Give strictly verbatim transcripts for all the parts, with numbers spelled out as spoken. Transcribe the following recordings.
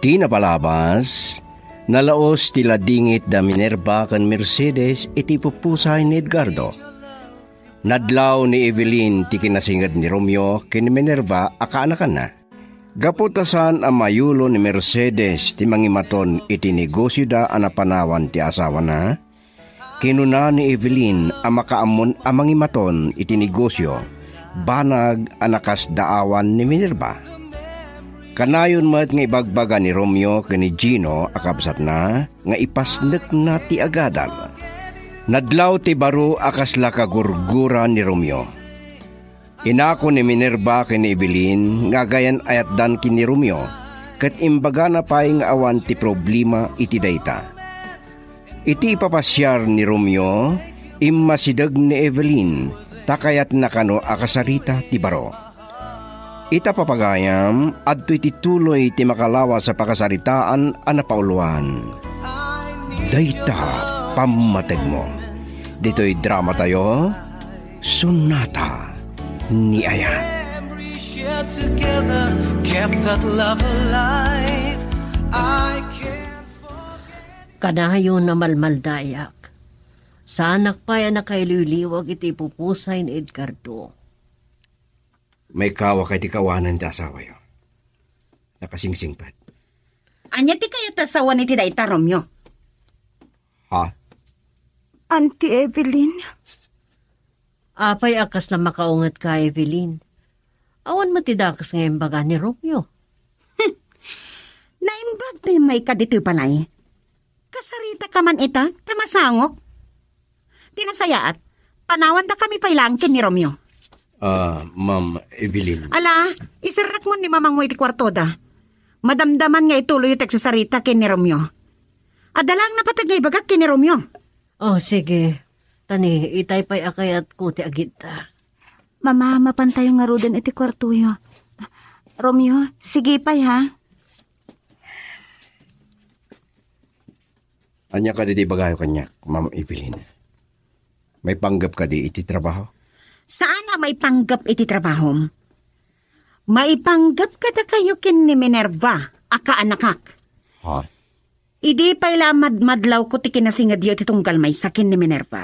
Ti napalabas, nalaus ti ladingit da Minerva ken Mercedes iti pupusay ni Edgardo. Nadlaw ni Evelyn ti kinasinged ni Romeo ken ni Minerva a kaanakanna. Gapu ta saan a mayulo ni Mercedes ti mangimaton iti negosioda a napanawan ti asawana, kinuna ni Evelyn a makaammon a mangimaton iti negosio, banag a nakasdaawan ni Minerva. Kanayon met nga ibagbaga ni Romeo ken ni Gino a kabsatna nga ipasnekna ti agadal. Nadlaw ti baro a kasla kagurgura ni Romeo. Inako ni Minerva ken ni Evelyn nga agayan-ayatdan ken ni Romeo, ket imbagana pay nga awan ti problema iti dayta. Iti ipapasiar ni Romeo, immasideg ni Evelyn, ta kayatna kano a kasarita ti baro. Ita, papagayam, adtoy ti tuloy ti makalawas a pakasaritaan a napauluan. Dayta pammategmo. Ditoy dramatayo, Sonata ni Ayat. Memories shared together kept that love alive. I can't forget. Kanayon a malmaldayak. Saanak pay a nakailiwliwag iti pupusay ni Edgardo. Maikawak iti kawanan ti asawayo. Nakasingsingpet. Ania ti kayat ti asawan iti dayta, Romeo? Ha? Auntie Evelyn? Apay a kasla makaunget ka, Evelyn? Awan met ti dakes nga imbaga ni Romeo. Hmm. Naimbag ti mayka ditoy balay. Kasarita ka man ita, ta masangok. Ti nasayaat, panawandakami pay laeng ken ni Romeo. Ah, Ma'am Evelyn. Ala, iserrekmon ni mamangmo iti kuartoda. Madamdaman nga ituloyyo ti agsasarita ken ni Romeo. Adda laeng napateg nga ibagak ken ni Romeo. Oh, sige. Tani, itay pay a kayatko ti agidda. Mama, mapantayo ngaruden iti kuartoyo. Romeo, sige pay, ha? Ania kadi ti ibagayo kaniak, Ma'am Evelyn? Maipanggep kadi iti trabaho? Saan a maipanggep iti trabahom. Maipanggep kadakayo ken ni Minerva a kaanakak. Ha? Idi pay la madmadlawko ti kinasingedyo iti tunggal maysa ken ni Minerva,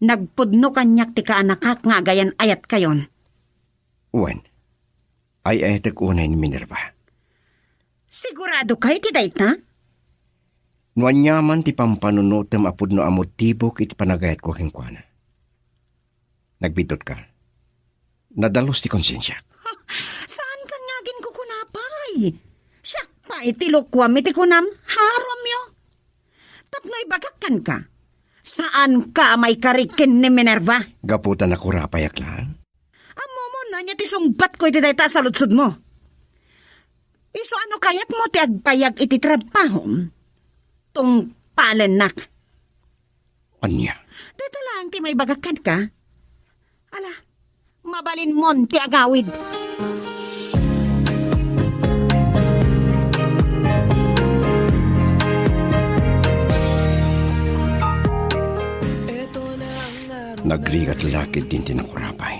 nagpudno kaniak ti kaanakak nga agayan-ayatkayon. Wen, ay-ayatek unay ni Minerva. Sigurado ka iti dayta? No aniaman ti pampanunotem a pudno a motibok iti panagayatko kenkuana. Nagbiddut ka. Nadalus ti konsensiak. Ha, saan kan nga aginkukuna pay? Siak pay ti lukuam iti kunam, ha, Romeo? Tapno ibagak kenka, saan ka a maikari ken ni Minerva? Gapu ta nakurapayak laeng. Ammomon, ania ti sungbatko iti dayta a saludsodmo? Isu a no kayatmo ti agbayag iti trabahom, tungpalennak. Ania? Dayta laeng ti maibagak kenka. Ala, mabalinmon ti agawid. Nagrigat la ketdin ti nakurapay.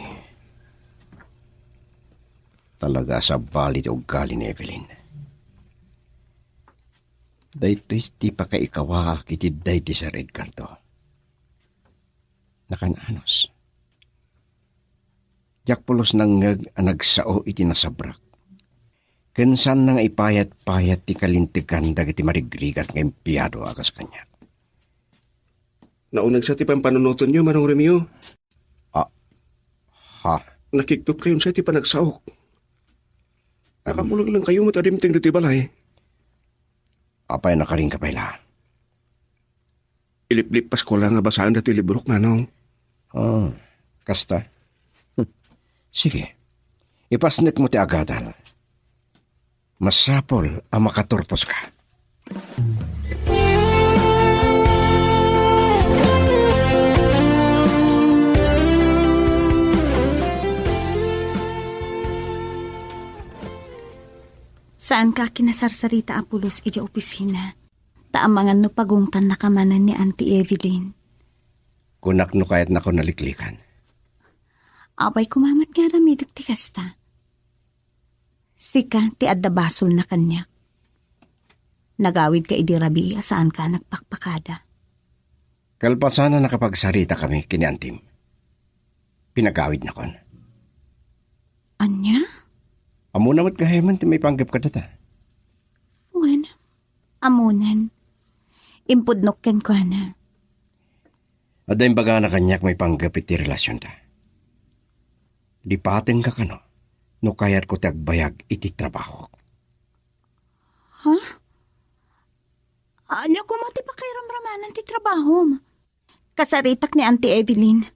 Talaga a sabali ti ugali ni Evelyn. Daytoy ti pakaikawaak iti daydi Sir Edgardo. Nakan-anos. Diak pulos nangngeg a nagsao iti nasabrak. Ken saanna nga ipayat-payat ti kalintegan dagiti marigrigat nga empleado a kas kaniak. Naunegsa ti pampanunotenyo, Manong Romeo? Ah, ha? Nakiktot kayon sa ti panagsaok. Em. Nakamuleng lang kayo met a dimteng ditoy balay. Apay, nakarinka pay la? Iliplippasko la nga basaen datoy librok, Manong. Ah, kasta? Hmm. Sige. Ipasnekmo ti agadal. Masapul a makaturposka. Saanka a kinasarsarita a pulos idiay opisina. Ta amangan no pagungtannaka manen ni Auntie Evelyn. Kunak no kayatnakon a liklikan. Apay koma met nga aramidek ti kasta. Sika ti adda basolna kaniak. Nagawidka idi rabii a saanka a nagpakpakada. Kalpasan a nakapagsaritakami ken ni antim, pinagawidnakon. Ania? Ammona met gayamen ti maipanggep kadata. Wen, ammonen. Impudnok kenkuana. Adda imbagana kaniak maipanggep iti relasionta. Lipatengka kano no kayatko ti agbayag iti trabahok. Ha? Ania koma ti pakairamramanan ti trabahom? Kasaritak ni Auntie Evelyn.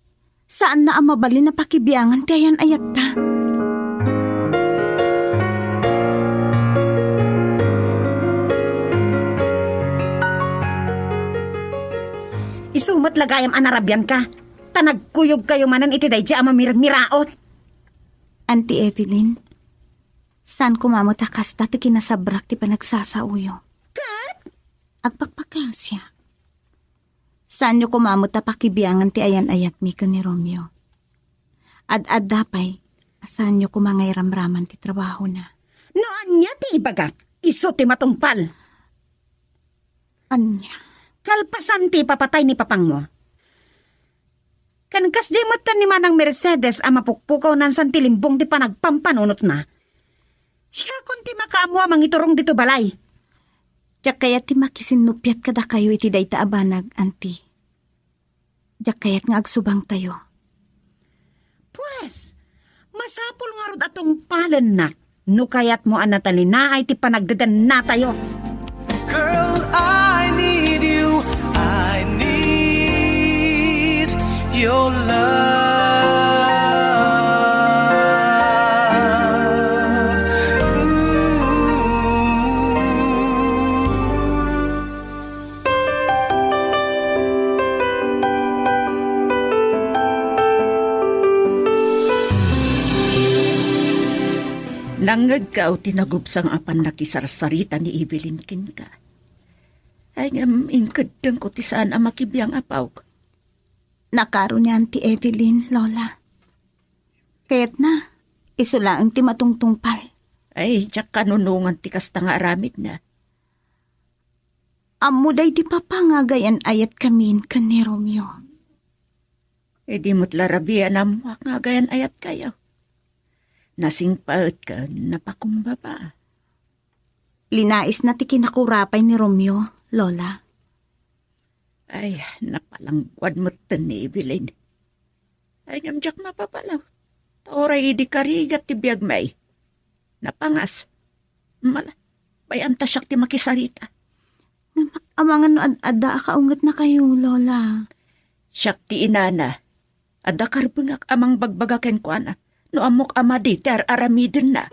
Saanna a mabalin a pakibiangan ti ayan-ayatta. Isu met la gayam a narabianka, ta nagkuyogkayo manen iti daydiay a mamirmiraot. Auntie Evelyn, saan koma met a kasta ti kinasabrak ti panagsasaoyo. Ket? Agpakpakasiak. Saanyo koma met a pakibiangan ti ayan-ayatmi ken ni Romeo. Ad-adda pay a saanyo koma nga iramraman ti trabahona. No ania ti ibagak, isu ti matungpal. Ania? Kalpasan ti ipapatay ni papangmo. Ken kasdiay metten ni Manang Mercedes a mapukpukaw nansan ti limbong ti panagpampanunotna. Siakon ti makaammo a mangiturong ditoy balay. Diak kayat ti makisinnupiat kadakayo iti dayta a banag, Auntie. Diak kayat nga agsubangtayo. Pues, masapul ngarud a tungpalennak no kayatmo a natalinaay ti panagdedennatayo. Girl, I need you. I need your love. Ooh. Nangngegko ti nagubsang a pannakisarsarita ni Evelyn kenka. Ay ngem, inkeddengko ti saan a makibiang a paok. Nakaro ni Auntie Evelyn, Lola. Kayatna, isu laeng ti matungtungpal. Ay, diak kanunongan ti kasta nga aramidna. Ammo daydi papa nga agayan-ayatkamin ken ni Romeo. Idi met la rabii a naammoak nga agayan-ayatkayo. Nasingpet ken napakumbaba. Linaisna ti kinakurapay ni Romeo, Lola. Ay, napalangguad metten ni Evelyn. Ay, ngem diak mapapalaw. Ta uray idi karigat ti biagmi, napangas. Mala, bay-am ta siak ti makisarita. Ngem amangan no ad-adda a kaungetnakayo, Lola. Siak ti inana. Adda karbengak a mangbagbaga kenkuana no ammok a madi ti ar-aramidenna.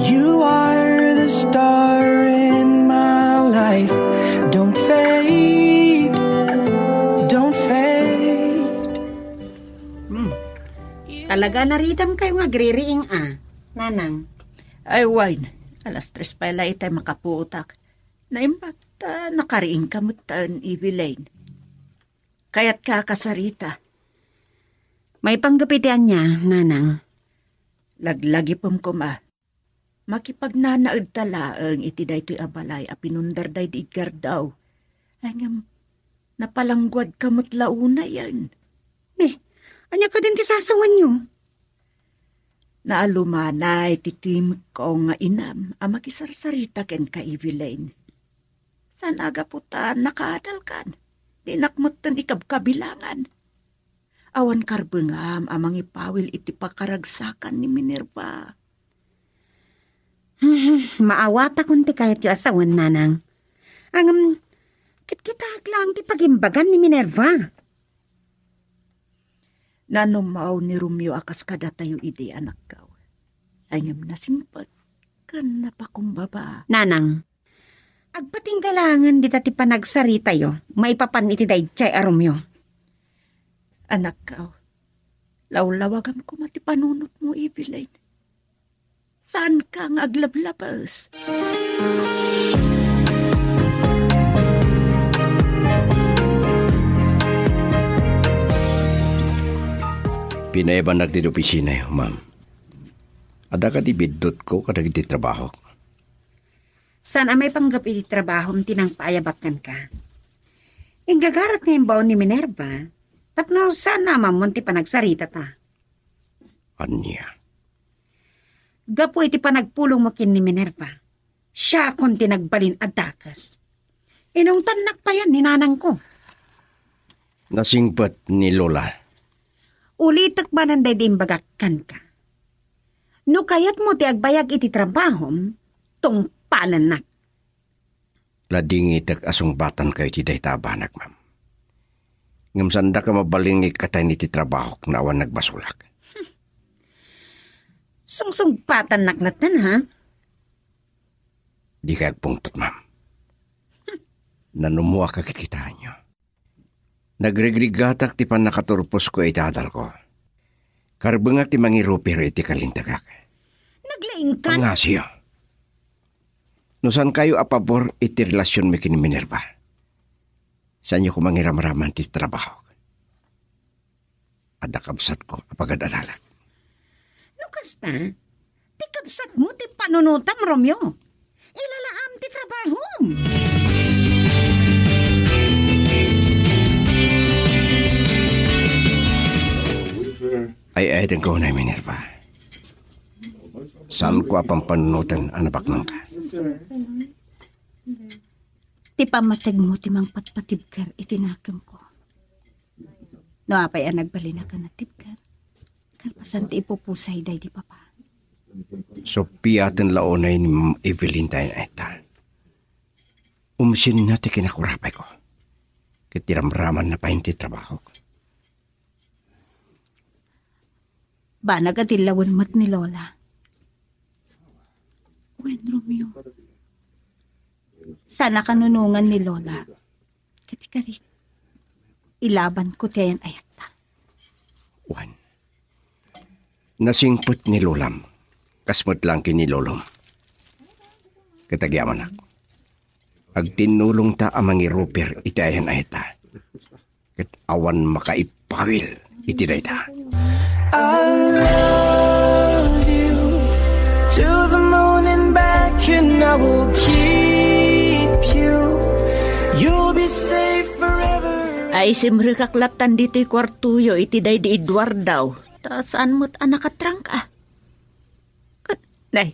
You are the star in my life. Don't fade, don't fade. Hmm. Talaga, naridamkayo nga agririing, a, Nanang? Ay, wen. Alas tres pay la itay makapuotak. Naimbag ta nakariingka metten, Evelyn. Kayatka a kasarita? Maipanggep iti ania, Nanang? Laglagipem koma. Makipagnanaedta laeng iti daytoy a balay a pinundar daydi Edgardo. Ay ngem, napalangguadka met la unayen. Ne, ania kadin ti sasawenyo? Naalumanay ti timekko nga inam a makisarsarita kenka, Evelyn. Saan a gapu ta nakaadalkan, dinak metten ikabkabilangan. Awan karbengam a mangipawil iti pakaragsakan ni Minerva. Hmm, maawatakon ti kayatyo a sawen, Nanang. Ngem, kitkitaek laeng ti pagimbagan ni Minerva. Nanumaw ni Romeo a kas kadatayo idi, anakko. Ay ngem nasingpet ken napakumbaba. Nanang, agpatingga laengen dita ti panagsaritayo maipapan iti daydiay a Romeo. Anakko, lawlawagam koma ti panunotmo, Evelyn. Saanka nga aglablabes. Pinaibanak ti opisinayo, ma'am. Adda kadi biddutko kadagiti trabahok? Saan a maipanggep iti trabahom ti nangpaayabak kenka. Inggagarat nga imbaon ni Minerva, tapno saan a maammon ti panagsaritata. Ania? Gapu iti panagpulongmo ken ni Minerva, siakon ti nagbalin a dakes. Inungtannak payen ni nanangko. Nasingpet ni Lola. Ulitek manen daydi imbagak kenka. No kayatmo ti agbayag iti trabahom, tungpalennak. Ladingitek a sungbatankayo iti dayta a banag, ma'am. Ngem saandaka mabalin nga ikkataen iti trabahok no awan nagbasolak. Sungsungbatannak latten, ha? Dikay agpungtot, ma'am. Nanummoak a kikitaenyo. Nagrigrigatak ti pannakaturposko iti adalko. Karbengak ti mangiruper iti kalintagak. Naglaingkan? Pangngasiyo. No saankayo a pabor iti relasionmi ken ni Minerva, saanyo koma nga iramraman ti trabaho. Adda kabsatko a pagad-adalak. No kasta, ti kabsatmo ti panunotam, Romeo. Ilalaam ti trabahom. Ay, ay, ko na, Minerva. Saanko a pampanunoten a nabaknangka? Ti pammategmo ti mangpatpatibker iti nakemko. No apay a nagbalin a natibker, kalpasan ti ipupusay daydi papa. Soppiaten la unay ni Ma'am Evelyn tayo ita. Umsinna ti kinakurapayko. Ket iramramanna pay ti trabahok. Banag a dillawen met ni Lola. Wen, Romeo. Saan a kanunongan ni Lola. Ket ikarik, ilabanko ti ayan-ayatta. Wen, nasingpet ni Lolam, kas met lang ken ni Lolom. Ket agyamanak, agtinnulongta a mangiruper iti ayan-ayatta. Ket awan makaipawil iti dayta. I love you to the moon and back, and I will keep you. You'll be safe forever. Ay, simrekak lattan ditoy kuartoyo iti daydi Eduardo. Ta saan met a nakatrangka. Ket, nay,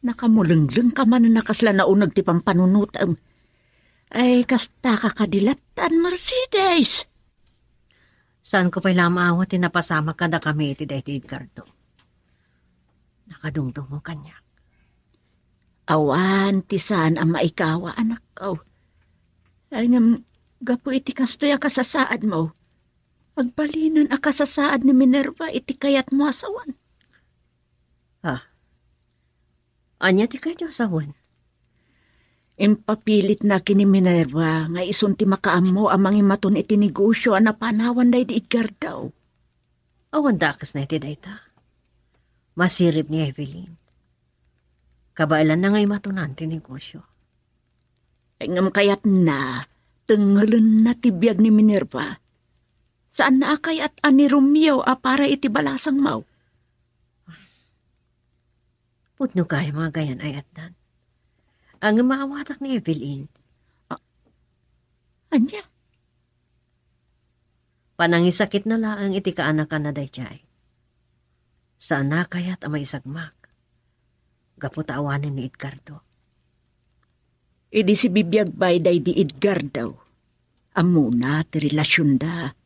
nakamulengleng ka manen a kasla nauneg ti pampanunotem. Ay, kasta ka kadi lattan, Mercedes. Saanko pay la a maawa ti napasamak kadakami iti daydi Edgardo. Nakadungdungngo kaniak. Awan ti saan a maikawa, anakko. Ay, ngem, gapu iti kastoy a kasasaadmo, agbalinen a kasasaad ni Minerva iti kayatmo a sawen. Ha? Ania ti kayatyo a sawen? Impapilitna ken ni Minerva nga isun ti makaammo a mangimaton iti negosio a napanawan daydi Edgardo. Awan dakesna iti dayta. Masirib ni Evelyn. Kabaelanna nga imatonan ti negosio. Ngem kayatna, tengelenna ti biag ni Minerva. Saanna a kayat a ni Romeo a para iti balasangmo. Pudno kay mga gayan ay atdan. Ang maawatak ni Evelyn. A-, anya? Panangisakitna laeng iti kaanakanna daydiay. Saanna kayat a maisagmak gapu ta awanen ni Edgardo. Idi sibibiag pay daydi Edgardo, ammona ti relasionda.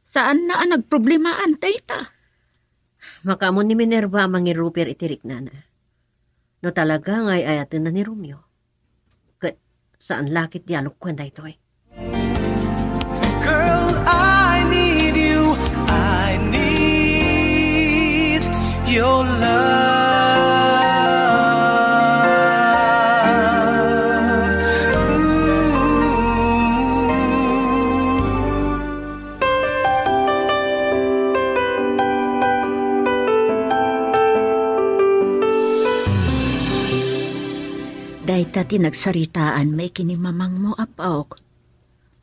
Saanna a nagproblemaan dayta. Makaammo ni Minerva a mangiruper iti riknana. No talaga nga ay-ayatenna ni Romeo, ket saan la ket dialog kuen daytoy. Girl, I need you. I need your love. Ooh. Dayta ti nagsaritaanmi ken ni mamangmo, Apok.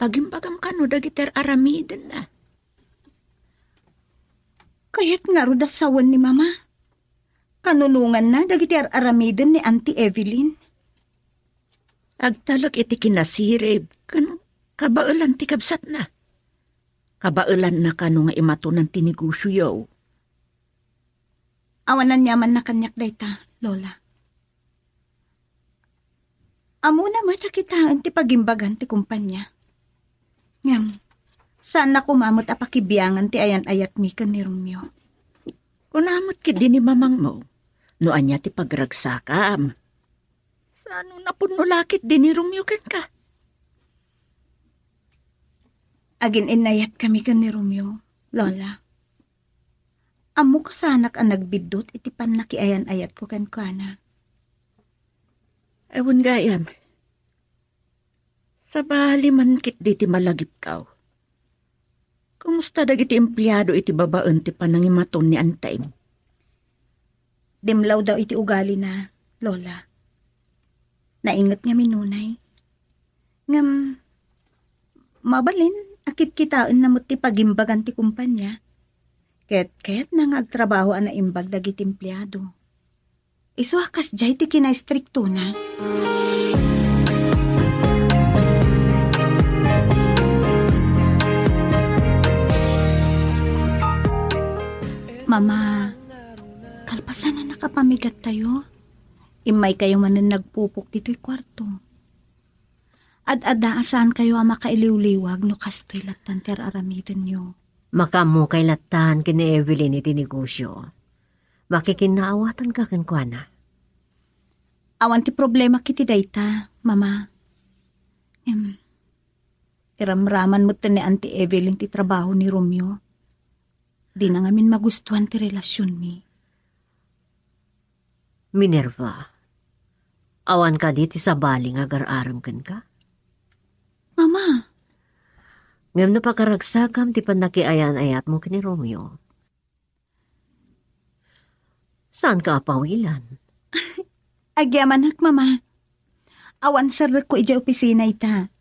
Pagimbagam kano dagiti ar-aramidenna. Kayat ngarud a sawen ni Mama. Kanunonganna dagiti ar-aramiden ni Auntie Evelyn. Agtalek iti kinasirib ken kabaelan ti kabsatna. Kabaelanna kano nga imatonan ti negosioyo. Awan aniamanna kaniak dayta, Lola. Ammona met a kitaen ti pagimbagan ti kumpania. Ngem, saanna koma met a pakibiangan ti ayan-ayatmi ken ni Romeo. Kuna met ketdi ni mamangmo, no ania ti pagragsakam. Saan no napudno la ketdi ni Romeo kenka? Agin-innayatkami ken ni Romeo, Lola. Ammok a saanak a nagbiddut iti pannakiayan-ayatko kenkuana. Awan gayam. Sabali man ketdi ti malagipkaw. Kumusta dagiti empleado iti babaen ti panangimaton ni Antaim? Dimlaw daw iti ugalina, Lola. Nainget ngamin nunay. Ngem, mabalin a kitkitaenna met ti pagimbagan ti kumpania. Ket kayatna nga agtrabaho a naimbag dagiti empleado. Isu a kasdiay ti kinaistriktona. Mama, kalpasan a nakapamigattayo, immaykayo manen nagpupok ditoy kuarto. Ad-adda a saankayo a makailiwliwag no kastoy lattan ti ar-aramidenyo. Makaammokay lattan ken ni Evelyn iti negosio. Makikinnaawatanka kenkuana. Awan ti problema iti dayta, Mama. Em, iramraman met ni Auntie Evelyn ti trabaho ni Romeo. Dina ngamin magustuhan ti relasionmi. Minerva, awan kadi ti sabali nga agar-arem kenka? Mama! Ngem no pakaragsakam ti pannakiayan-ayatmo ken ni Romeo, saanka a pawilan? Agyamanak, Mama. Awan serrekko idiay opisina ita.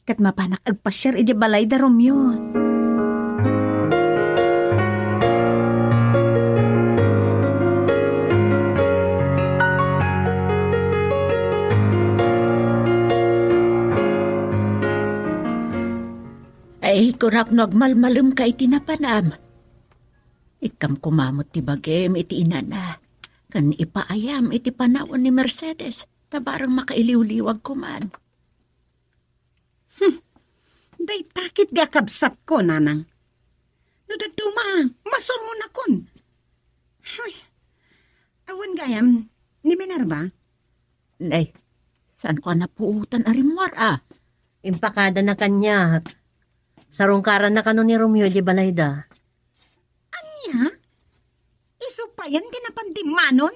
Ket mapanak agpasiar idiay balay da Romeo. Ay, kunak no agmalmalemka iti napanam. Ikkam koma met ti bagim iti inana, ken ipaayam iti panawen ni Mercedes, ta bareng makailiwliwag koman. Hmm. Dayta ketdi a kabsatko, Nanang. No dadduma, masuronakon. Ay, awan gayam ni Minerva? Nay, saanko a napuotan a rimmuar a? Impakadana kaniak. Sarungkaranna kano ni Romeo idiay balayda. Ania? Isu payen ti napan dimmanon?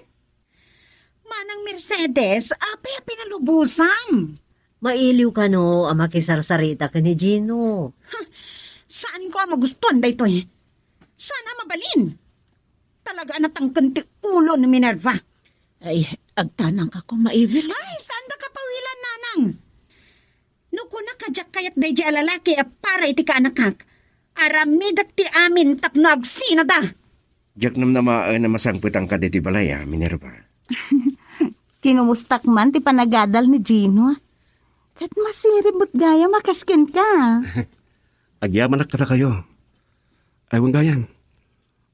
Manang Mercedes, apay a pinalubosam? Mailiw kano a makisarsarita ken ni Gino? Huh, saanko a magustuan daytoy. Saan a mabalin? Talaga a natangken ti ulo ni Minerva. Ay, agtanangka koma, Evelyn. Ay, saanda kapawilan, Nanang. No kunak a diak kayat daydiay a lalaki a para iti kaanakak, aramidek ti amin tapno agsinada. Diak namnamaen a masangpetanka ditoy balay a, Minerva. Kinumustak man ti panagadal ni Gino. Ket masirib met gayam a kas kenka. Agyamanak kadakayo. Ay, wen gayam.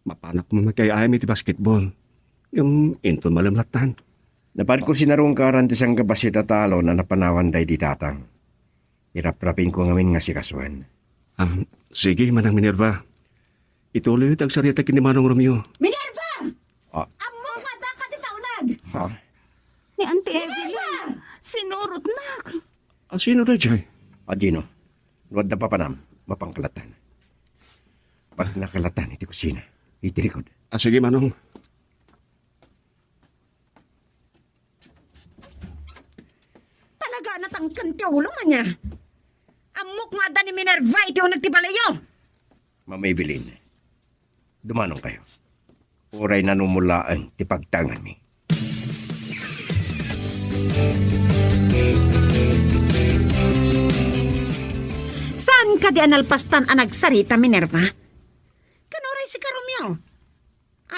Mapanak man kay ayam iti basketball. Ngem inton malem lattan. Napanko sinarungkaran ti sangkabassit a talon a napanawan daydi tatang. Iraprapinko ngamin nga sikasuan. Ah, sige, Manang Minerva. Ituloy ti agsarita ken ni Manong Romeo. Minerva! Ah. Ammom nga adda kadi taunag! Ha? Ni Auntie Evelyn. Minerva! Sinurotnak. Ah, sino daydiay? Adino. No adda papanam, mapanka lattan. Pagnakalatan iti kusina, iti likod. Ah, sige, Manong. Talaga a natangken ti ulo, ania? Ammok nga adda ni Minerva iti uneg ti balayyo. Ma'am Evelyn, dumanonkayo. Uray nanumulaeng ti pagtaenganmi. Saan kadi a nalpastan a nagsarita, Minerva? Ken uray sika, Romeo?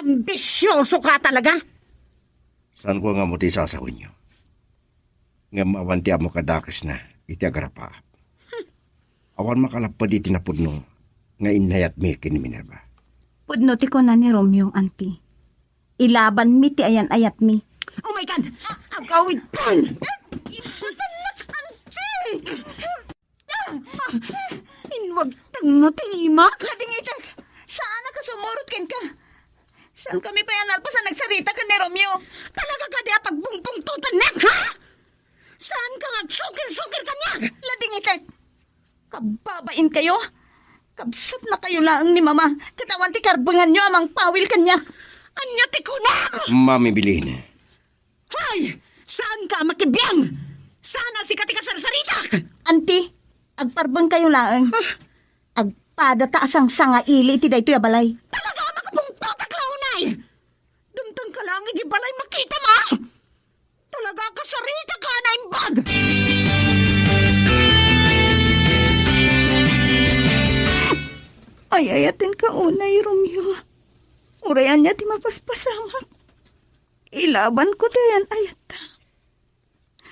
Ambisioso ka talaga! Saanko nga ammo ti isasawenyo. Ngem awan ti ammo kadakesna iti agarapaap. Awan makalapped iti napudno nga innayatmi ken ni Minerva. Pudno ti kuna ni Romeo, Auntie. Ilabanmi ti ayan-ayatmi. Umaykan! Agawidkan! Ipatannak, Auntie! Inwagtanmo ti imak! Ladingitek! Saanak a sumurot kenka! Saankami pay a nalpas a nagsarita ken ni Romeo? Talaga kadi a pagbungpungtotannak, ha? Saanka nga agsukir-sukir kaniak? Ladingitek! Kababainkayo! Kabsatnakayo laeng ni Mama, ket awan ti karbenganyo a mangpawil kaniak! Ania ti kunam? Mami Belen. Hoy! Saanka a makibiang! Saan a sika ti kasarsaritak! Auntie, agparbengkayo laeng. Ah. Agpadata a sangsangaili iti daytoy a balay. Talaga a makabungtotak la unay! Dumtengka laeng idiay balay, makitam a! Talaga a kasaritaka a naimbag! Ay-ayatenka unay, Romeo. Uray ania ti mapaspasamak. Ilabanko ti ayan-ayatta.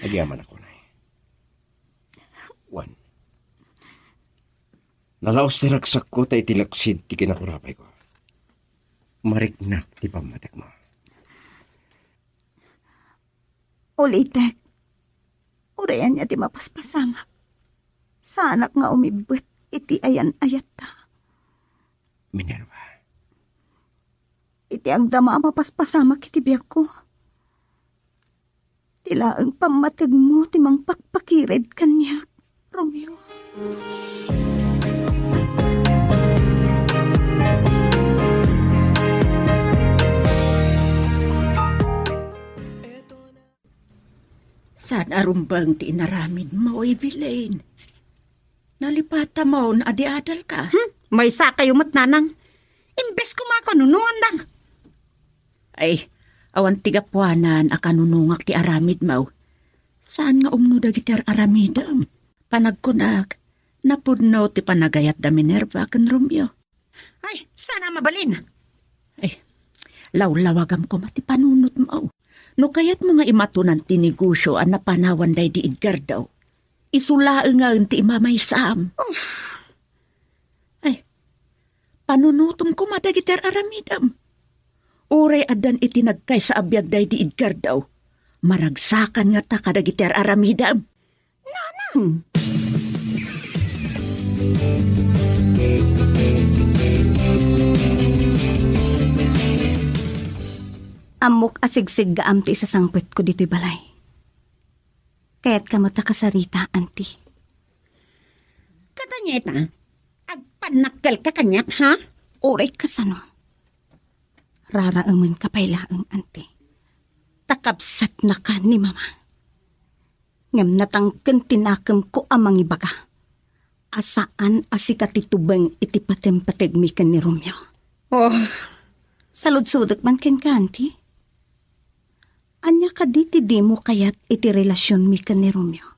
Agyamanak unay. Wen, nalaus ti ragsakko ta iti leksid ti kinakurapayko. Mariknak ti pammategmo. Ulitek, uray ania ti mapaspasamak. Saanak nga umibbet iti ayan-ayatta. Minerva. Iti agdama a mapaspasamak iti biagko, ti laeng pammategmo ti mangpakpakired kaniak, Romeo. Saan a rumbeng ti inaramidmo, Evelyn? Nalipatamon a di adalka? Hmm, maysakayo met, Nanang. Imbes koma a kanunongandak. Ay, awan ti gapuanan a kanunongak ti aramidmo. Saan nga umno dagiti ar-aramidem? Panagkunak, napudno ti panagayat da Minerva ken Romeo. Ay, saan a mabalin? Ay, lawlawagam koma ti panunotmo. No kayatmo nga imatonan ti negosio a napanawan daydi Edgardo, isu laengen ti imamaysam. Oh. Ay, panunotom koma dagiti ar-aramidem. Uray addan iti nagkaysa a biag daydi Edgardo, maragsakan ngata kadagiti ar-aramidem. Nanang! Ammok a sigsiggaam ti isasangpetko ditoy balay. Kayatka met a kasarita, Auntie. Ket ania ita? Agpannakkelka kaniak, ha? Uray kasano? Raraemenka pay laeng, Auntie. Ta kabsatnaka ni Mama. Ngem natangken ti nakemko a mangibaga a saan a sika ti tubeng iti patempategmi ken ni Romeo. Oh. Saludsodek man kenka, Auntie. Ania kadi ti dimo kayat iti relasionmi ken ni Romeo?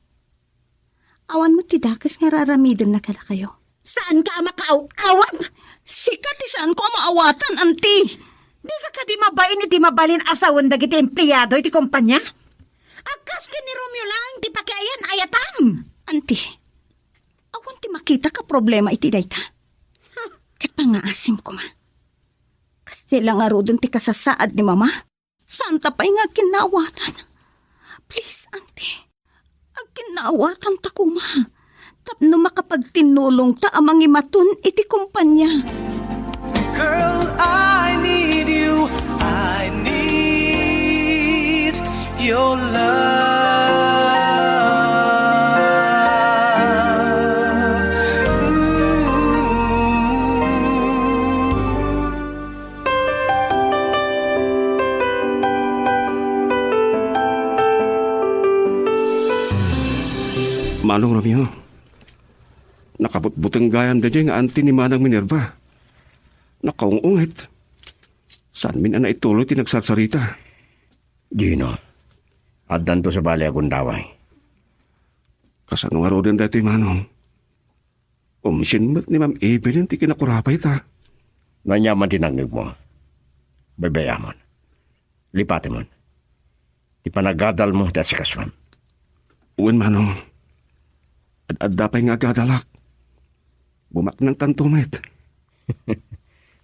Awan met ti dakes nga ar-aramidenna kadakayo. Saanka a makaaw-awat? Sika ti saanko a maawatan, Auntie. Dika kadi mabain iti mabalin a sawen dagiti empleado iti kompania? A kas ken ni Romeo laeng ti pakiayan-ayatam. Auntie, awan ti makitak a problema iti dayta. Ket pangngaasim koma. Kasta la ngaruden ti kasasaad ni Mama. Saanta pay nga agkinnaawatan. Please, Auntie. Agkinnaawatanta koma. Tapno makapagtinnulongta a mangimaton iti kompania. Girl, I need you. I need your love. Ooh. Manong Romeo, nakabutbuteng gayam daydiay nga auntie ni Manang Minerva. Nakaung-ungit. Saanmin a naituloy ti nagsarsarita. Gino, addanto sabali a gundaway. Kasano ngaruden daytoy, Manong? Umsien met ni Ma'am Evelyn ti kinakurapayta. No ania man ti nangngegmo, baybay-amon. Lipatemon. ti panagadalmo ti asikasuam. Wen, Manong. Ad-adda pay nga agadalak. Bumaknangtanto met.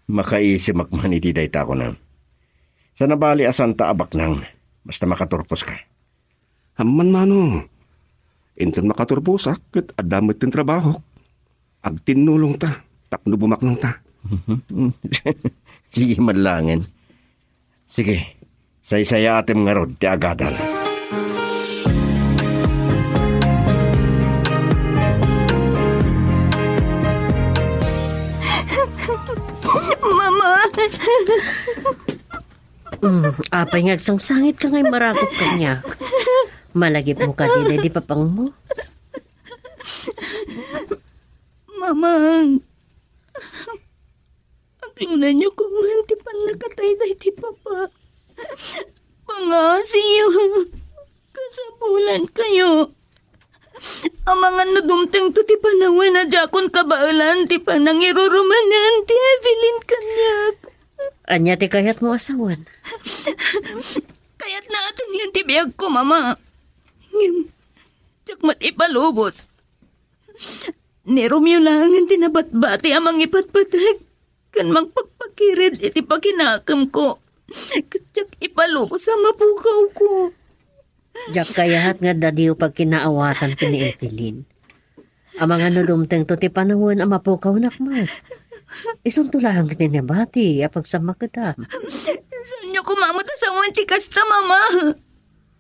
Makaisimak man iti dayta, kunam. Saan a bali a saanta a baknang, basta makaturposka. Amman, Manong. Inton makaturposak, ket adda met ti trabahok. Agtinnulongta tapno bumaknangta. Sige man laengen. Sige, saysayaatem ngarud ti agadal. Mama! Mm, apay nga agsangsangitka nga immarakop kaniak? Malagipmo kadi daydi papangmo? Mamang, aglonanyo koma ti pannakatay daydi papa. Pangngaasim, kasapulankayo. Amangan no dumtengto ti panawen a diakon kabaelan ti panangiruruma ni Auntie Evelyn kaniak. Ania ti kayatmo a sawen? Kayatna a tenglen ti biagko, Mama. Ngem, diak met ipalubos. Ni Romeo laengen ti nabatbati a mangipatpateg ken mangpagpakired iti pakinakemko. Ket diak ipalubos a mapukawko. Diak kayat nga adda diyo pagkinaawatan ken ni Evelyn. Amangan no dumtengto ti panawen a mapukawnak met. Isunto laeng ti nabati a pagsammaketam. Saanyo koma met a sawen ti kasta, Mama.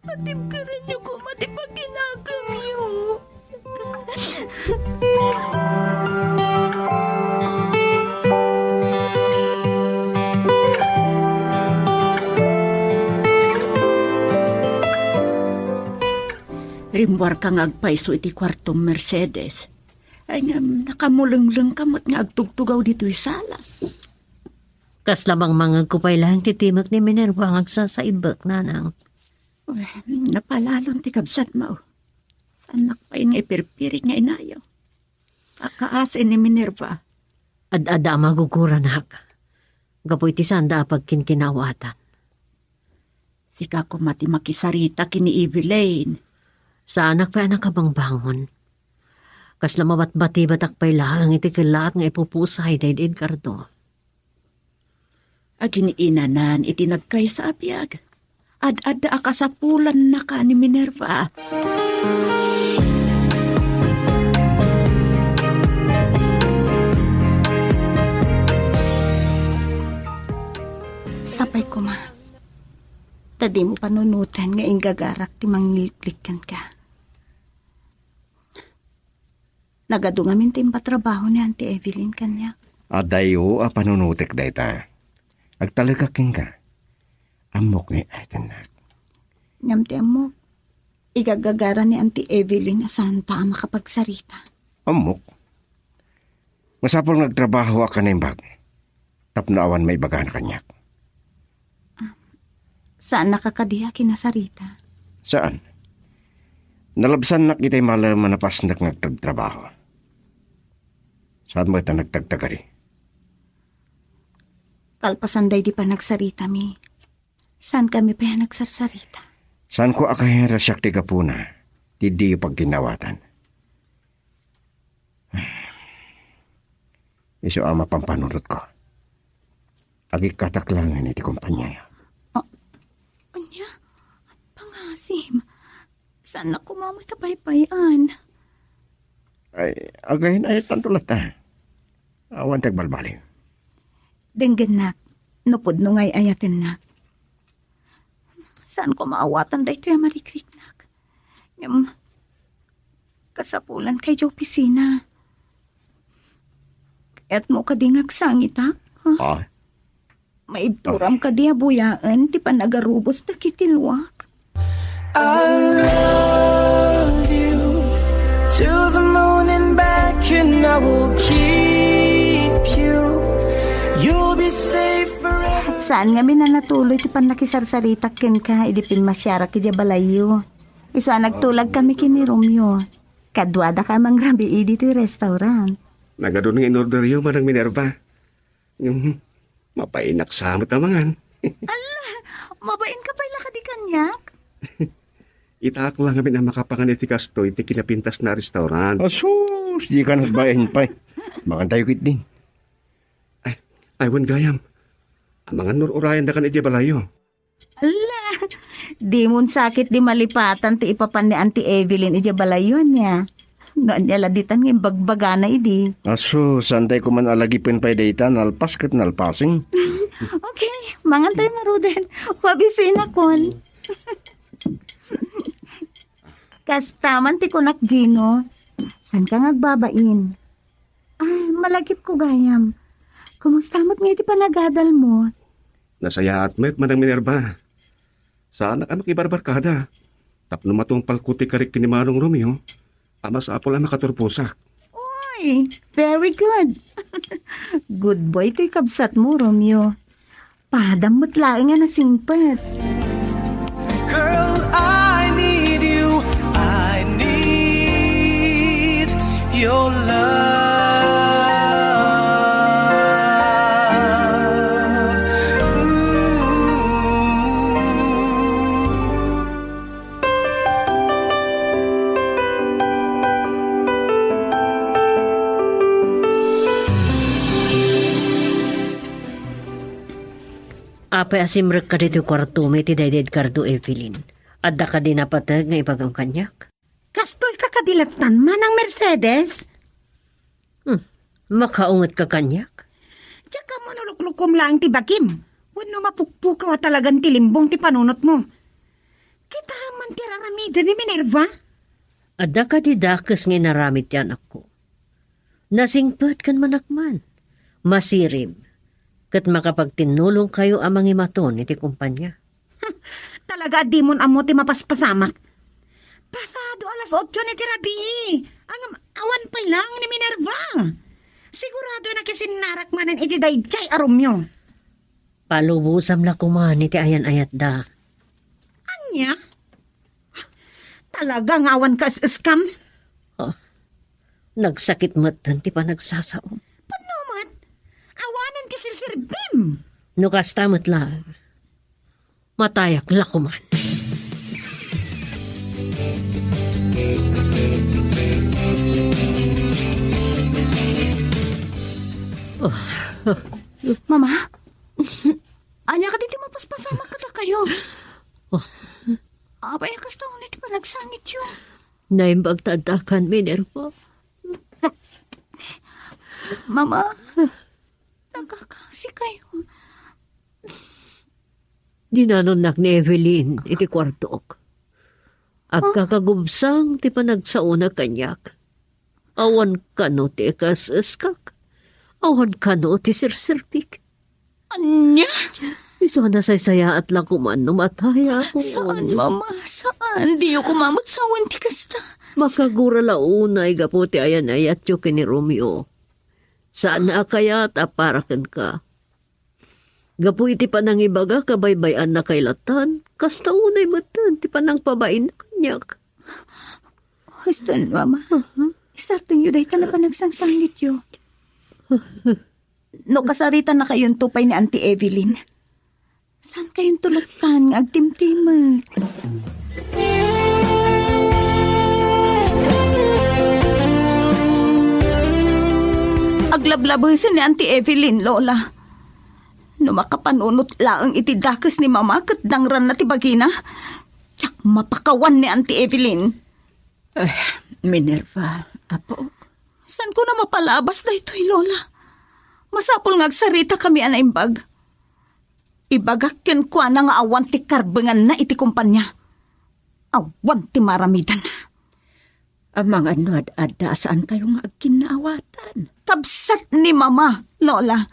Patimkerenyo koma ti pakinakemyo. Rimmuarka nga agpayso iti kuartom, Mercedes. Ay, ngem nakamulenglengka met nga agtugtugaw ditoy sala. Kasla mangmangegko pay laeng ti timek ni Minerva nga agsasaibbek, nanang. Wen, napalalon ti kabsatmo. Saannak pay nga ipirpirit nga inayo. Kakaasi ni Minerva. Ad-adda a maguguranak. Gapu iti saanda a pagkinkinaawatan. Sika koma ti makisarita ken ni Evelyn. Saanak pay a nakabangbangon. Kasla mabatbatibatak pay laeng iti kellaat nga ipupusay daydi Edgardo. Agin-inanan iti nagkaysa a biag. Ad-adda a kasapulannaka ni Minerva. Sapay koma, ta dimo panunoten nga inggagarak ti mangliklik kenka. Nagadu ngamin ti impatrabaho ni Auntie Evelyn kaniak. Adayo a panunotek dayta. Agtalekak kenka. Ammok nga iaytennak. Ngem ti ammok, igagagara ni Auntie Evelyn a saanta a makapagsarita. Ammok. Masapul nga agtrabahoak a naimbag tapno awan maibagana kaniak. Saannaka kadi a kinasarita? Saan. Nalabsannak itay malem a napasnek nga agtragtrabaho. Saan met a nagtagtagari? Kalpasan daydi panagsaritami, saankami pay a nagsarsarita. Saanko a kayat a siak ti gapuna ti diyo pagkinnaawatan. Isu a mapanpanunotko. Agikkatak laengen iti kompaniayo. Ah, ania? Pangasim. Saannak koma met a paypay-an. Ay, agayan-ayatanto latta. Awan ti agbalbaliw. Denggennak, no pudno nga ay-ayatennak. Saanko a maawatan daytoy a marikriknak. Ngem, kasapulanka idiay opisina. Kayatmo kadi nga agsangitak? Ha? Ah? Maibturam kadi a buyaen ti panagarubos dagiti luak? I love you to the moon and back, and I will keep you. You'll be safe forever. Saan ngamin a natuloy ti pannakisarsaritak kenka idi pimmasiarak idiay balayyo. Isu a nagtulagkami ken ni Romeo. Kaduadaka a mangrabii ditoy restaurant. Nagadun nga inorderyo, Manang Minerva. Hmm, mapainak sa met a mangan. Ala, mabainka pay la kadi kaniak? Itaak la ngamin a makapangan iti kastoy ti kinapintasna a restaurant. Asus, dika nagbain pay. Mangantayo ketdin. Ay, ay, wen gayam. Amangan no ur-urayandakan idiay balayyo. Ala, dimon sakit di malipatan ti ipapan ni Auntie Evelyn idiay balayyo, ania? No ania la ditan nga imbagbagana idi. Asus, saantay koman a lagipen pay dayta, nalpas ket nalpasing. Okay, mangantayo ngaruden. Mabisinakon. Kasta man ti kunak, Gino. Saanka nga agbabain? Ah, malagipko gayam. Kumusta met ngay ti panagadalmo? Nasayaat met, Manang Minerva. Saanak a makibarbarkada. Tapno matungpalko ti karik ken ni Manong Romeo, a masapul a makaturposak. Uy, very good. Good boy toy kabsatmo, Romeo. Padam met laeng a nasingpet. Girl, I need you. I need your love. Mm. Apay a simrekka ditoy kuartom iti daydi edkardo, Evelyn? Adda kadi napateg nga ibagam kaniak? Kastoy ka kadi lattan, Manang Mercedes? Hmm, makaunget ka kaniak? Diak ammo no luklukom laeng ti bagim, wenno mapukpukaw a talagan ti limbong ti panunotmo. Kita man ti ar-aramiden ni Minerva? Adda kadi dakes nga inaramid ti anakko? Nasingpet ken manakman. Masirib. Ket makapagtinnulongkayo a mangimaton iti kompania. Talaga a dimon ammo ti mapaspasamak. Pasado alas otso iti rabii. Ngem awan pay laeng ni Minerva. Sigurado a nakisinnarak manen iti daydiay a Romeo. Palubosam la koman iti ayan-ayatda. Ania? Talaga nga awan kaes-eskam? Oh, nagsakit metten ti panagsasaom. Pudno met, awanen ti sirserbim. No kasta met la, matayak la koman. Oh. Mama? Ania kadi ti mapaspasamak kadakayo? Oh. Apay a kasta unay ti panagsangityo? Naimbag ta addakan, Minerva. Mama, nakakasi kayo. Dinanonnak ni Evelyn iti kuartok. Agkakagubsang ti panagsaona kaniak. Awan kano ti ikaes-eskak. Awan kano ti sirserbik. Ania? Isu a nasaysayaat la koman no matayak. Saan, Mama? Saan? Diyo koma met sawen ti kasta. Makagura la unay gapu ti ayan-ayatyo ken ni Romeo. Saan a kayat a para kenka. Gapu iti panangibagak a baybay-annakay lattan, kasta unay metten ti panangpabainna kaniak. Husto, Mama. Aha. Isardengyo dayta a panagsangsangityo. No kasaritannakayon pay ni Auntie Evelyn, saankayonto lattan nga agtimtimek. Aglablabesen ni Auntie Evelyn, Lola. No makapanunot laeng iti dakes ni Mama ket dangranna ti bagina, diak mapakawan ni Auntie Evelyn. Eh, Minerva, apok. Saanko a mapalabas daytoy, Lola? Masapul nga agsaritakami a naimbag. Ibagak kenkuana nga awan ti karbenganna iti kompania. Awan ti maaramidanna. Amangan no ad-adda a saankayo nga agkinnaawatan. Kabsat ni Mama, Lola.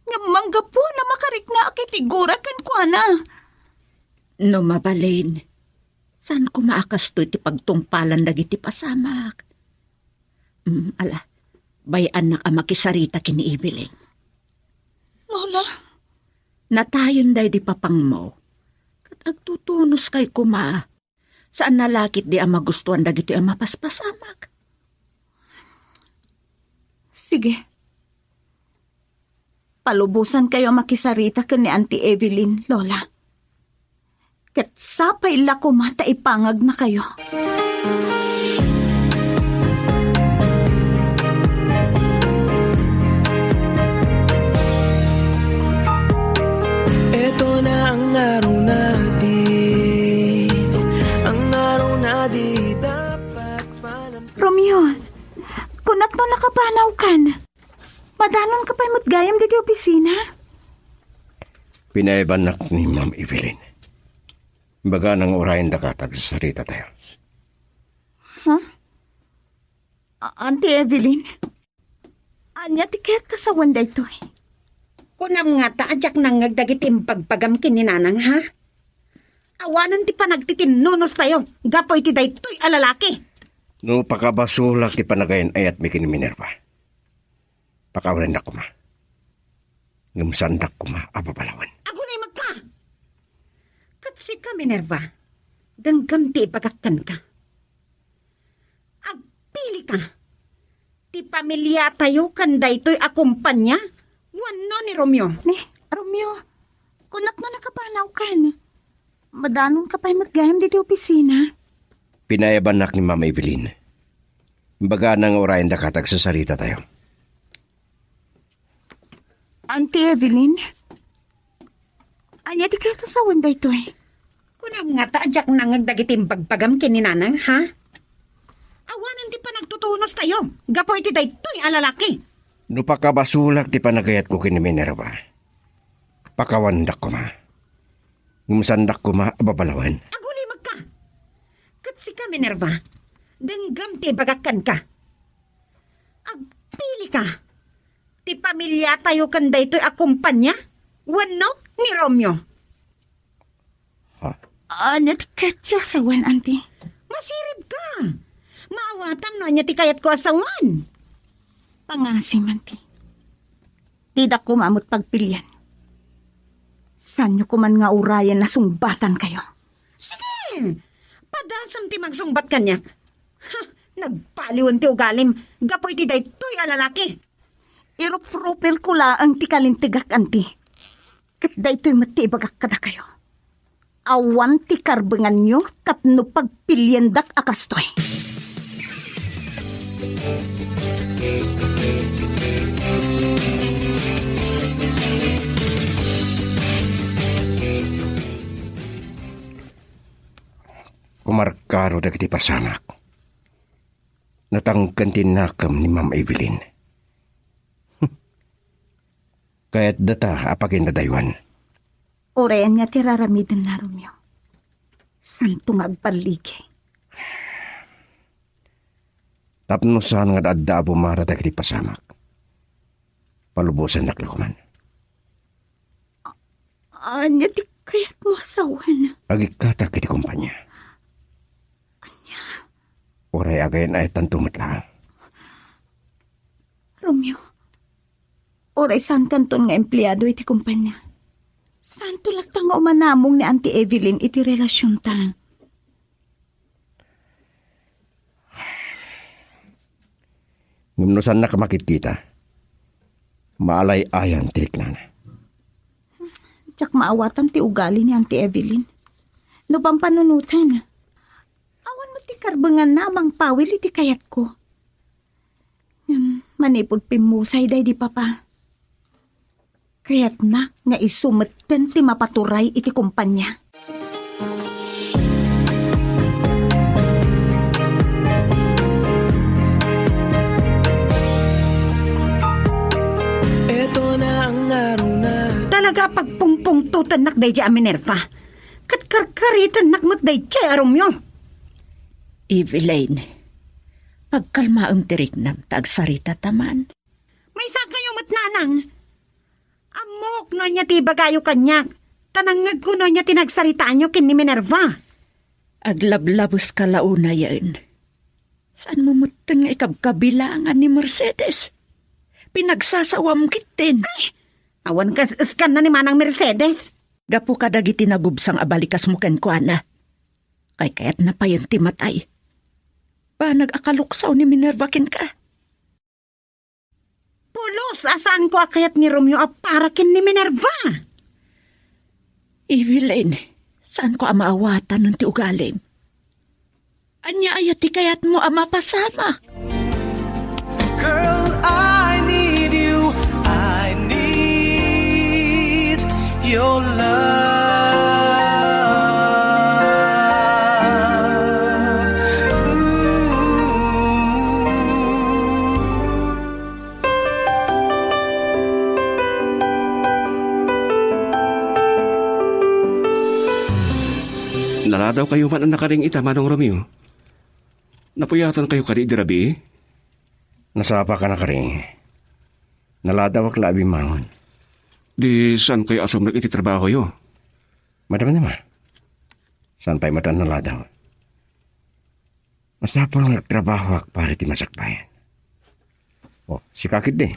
Ngem manggapuan a makariknaak iti gura kenkuana. No mabalin, saan koma a kastoy ti pagtungpalan dagiti pasamak? Mm, ala, bay-annak a makisarita ken ni Evelyn. Lola? Natayen daydi papangmo. Ket agtutunoskay koma. Saan a la ketdi a magustuan dagitoy a mapaspasamak. Sige. Palubosankayo a makisarita ken ni Auntie Evelyn, Lola. Ket sapay la koma ta ipangagnakayo. Ito na ang araw natin, ang araw na di dapat palampas. Romeo, kunak no nakapanawkan. Madanonka pay met gayam ditoy opisina? Pinayabannak ni Ma'am Evelyn. Imbagana nga urayendaka ta agsasaritatayo. Ha? A-, Auntie Evelyn? Ania ti kayat ta sawen daytoy? Kunam ngata a diak nangngeg dagiti imbagbagam ken ni Nanang, ha? Awanen ti panagtitinnunostayo gapu iti daytoy a lalaki. No pakabasolak ti panagayan-ayatmi ken ni Minerva, pakawanendak koma. Ngem saandak koma a babalawen. Agulimekka! Ket sika, Minerva, denggem ti ibagak kenka. Agpilika. Ti pamiliatayo ken daytoy a kompania wenno ni Romeo? Ni Romeo, kunak no nakapanawkan. Madanonka pay met gayam ditoy opisina? Pinayabannak ni Ma'am Evelyn. Imbagana nga urayendaka ta agsasaritatayo. Auntie Evelyn? Ania ti kayat a sawen daytoy? Kunam ngata a diak nangngeg dagiti imbagbagam ken ni Nanang, ha? Awanen ti panagtutunostayo gapu iti daytoy a lalaki. No pakabasolak ti panagayatko ken ni Minerva, pakawanendak koma. Ngem saandak koma a babalawen. Agulimekka! Ket sika, Minerva, denggem ti ibagak kenka. Agpilika. Ti pamiliatayo ken daytoy a kompania wenno ni Romeo? Ha? Ania ti kayatyo a sawen, Auntie? Masiribka! Maawatam no ania ti kayatko a sawen. Pangasim, Auntie. Dida koma met pagpilian. Saanyo koman nga urayen a sungbatankayo? Sige! Padasem ti magsungbat kaniak. Ha, nagbaliwen ti ugalim gapu iti daytoy a lalaki. Irupruperko laeng ti kalintegak, Auntie. Ket daytoy met ti ibagak kadakayo. Awan ti karbenganyo tapno pagpiliendak a kastoy. Kumarkaro dagiti pasamak. Natangken ti nakem ni Ma'am Evelyn. Kayatdata a paginadaywan. Uray ania ti raramidenna, Romeo. Saanto nga agballigi. Tapno saan nga adda a bumara dagiti pasamak, palubosannak la koman. Ania ti kayatmo a sawen? Agikkatak iti kompania. Ania? Uray agayan-ayatanto met laeng. Romeo, uray saankanton nga empleado iti kompania, saanto latta nga umanamong ni Auntie Evelyn iti relasionta. Ngem no saannak a makitkita, maalay-ayan ti riknana. Diak maawatan ti ugali ni Auntie Evelyn. No pampanunoten, awan met ti karbenganna a mangpawil iti kayatko. Ngem manipud pimmusay daydi papa, kayatna nga isu metten ti mapaturay iti kompania. Talaga a pagpungpungtotennak daydiay a Minerva. Ket karkaritennak met daydiay a Romeo. Evelyn, pagkalmaem ti riknam ta agsaritata man. Maysakayo met, Nanang. Ammok no ania ti ibagayo kaniak, ta nangngegko no ania ti nagsaritaanyo ken ni Minerva. Aglablabeska la unayen. Saanmo metten nga ikabkabilangan ni Mercedes? Pinagsasawam ketdin. Ay, awan kas-eskanna ni Manang Mercedes. Gapu kadagiti nagubsang a balikasmo kenkuana, kaykayatna payen ti matay. Banag a kaluksaw ni Minerva kenka. Pulos a saanko a kayat ni Romeo a para ken ni Minerva. Evelyn, Saanko a maawatan no ti ugalim. Ania aya ti kayatmo a mapasamak? Girl, I need you. I need your love. Ooh. Naladawkayo man a nakaring ita, Manong Romeo. Napuyatankayo kadi idi rabii? Nasapaka a nakaring. Naladawak la a bimmangon. Di saankayo a sumrek iti trabahoyo? Madamdama. Saan pay met a naladaw. Masapul nga agtrabahoak para iti masakbayan. O, sika ketdi.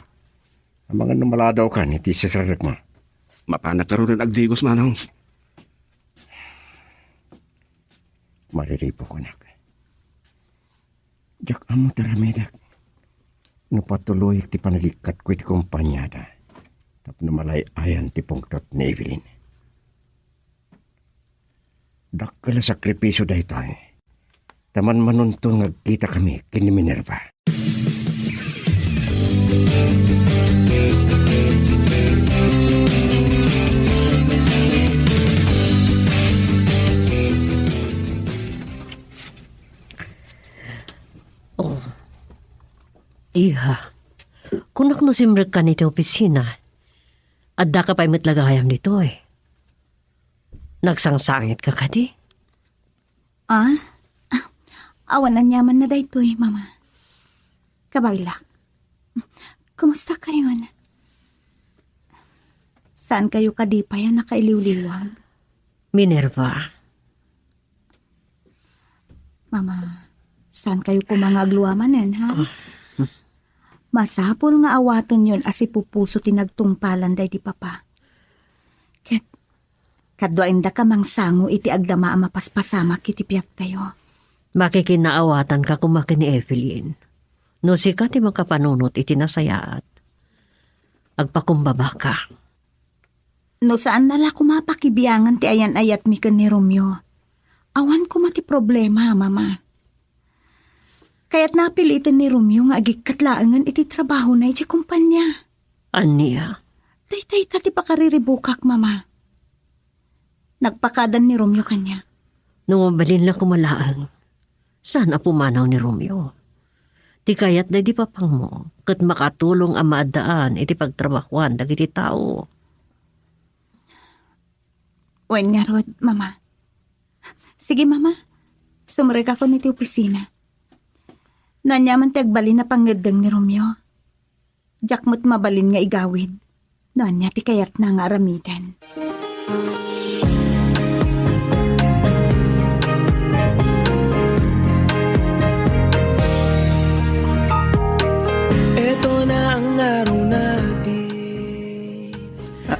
Amangan no maladawkan iti sisrerrekmo. Mapanak ngaruden agdigos, Manong. Mariribuk, anak. Diak ammo ti aramidek no patuloyek ti panagikkat ko iti kompaniada tapno malay-ayan ti pungtot ni Evelyn. Dakkel a sakripisio daytoy. Ta manmanunton nga agkitakami ken ni Minerva. Oh. Iha, kunak no simrekkan iti opisina. Addaka pay met la gayam ditoy. Nagsangsangitka kadi? Ah? Awan aniamanna daytoy, Mama. Kabaylak. Kumustakayon? Saankayo kadi pay a nakailiwliwag? Minerva. Mama, saankayo koma nga agluamanen, ha? Ah. Masapul nga awatenyon a sipupuso ti nagtungpalan daydi Papa. Ket kaduaendaka mangsango iti agdama a mapaspasamak iti biagtayo. Makikinnaawatanka koma ken ni Evelyn. No sika ti makapanunot iti nasayaat, agpakumbabaka. No saanna la koma pakibiangan ti ayan-ayatmi ken ni Romeo, awan koma ti problema, Mama. Kayatna a piliten ni Romeo nga agikkat laengen iti trabahona idiay kompania. Ania? Daytayta ti pakariribukak, Mama. Nagpakadan ni Romeo kaniak. No mabalin la koma laeng, saan a pumanaw ni Romeo. Ti kayat daydi papangmo ket makatulong a maaddaan iti pagtrabahoan dagiti tao. Wen ngarud, Mama. Sige, Mama. Sumrekakon iti opisina. No aniaman ti agbalin a pangngeddeng ni Romeo, diak met mabalin nga igawid no ania ti kayatna nga aramiden. Eto na ang araw natin. Ah,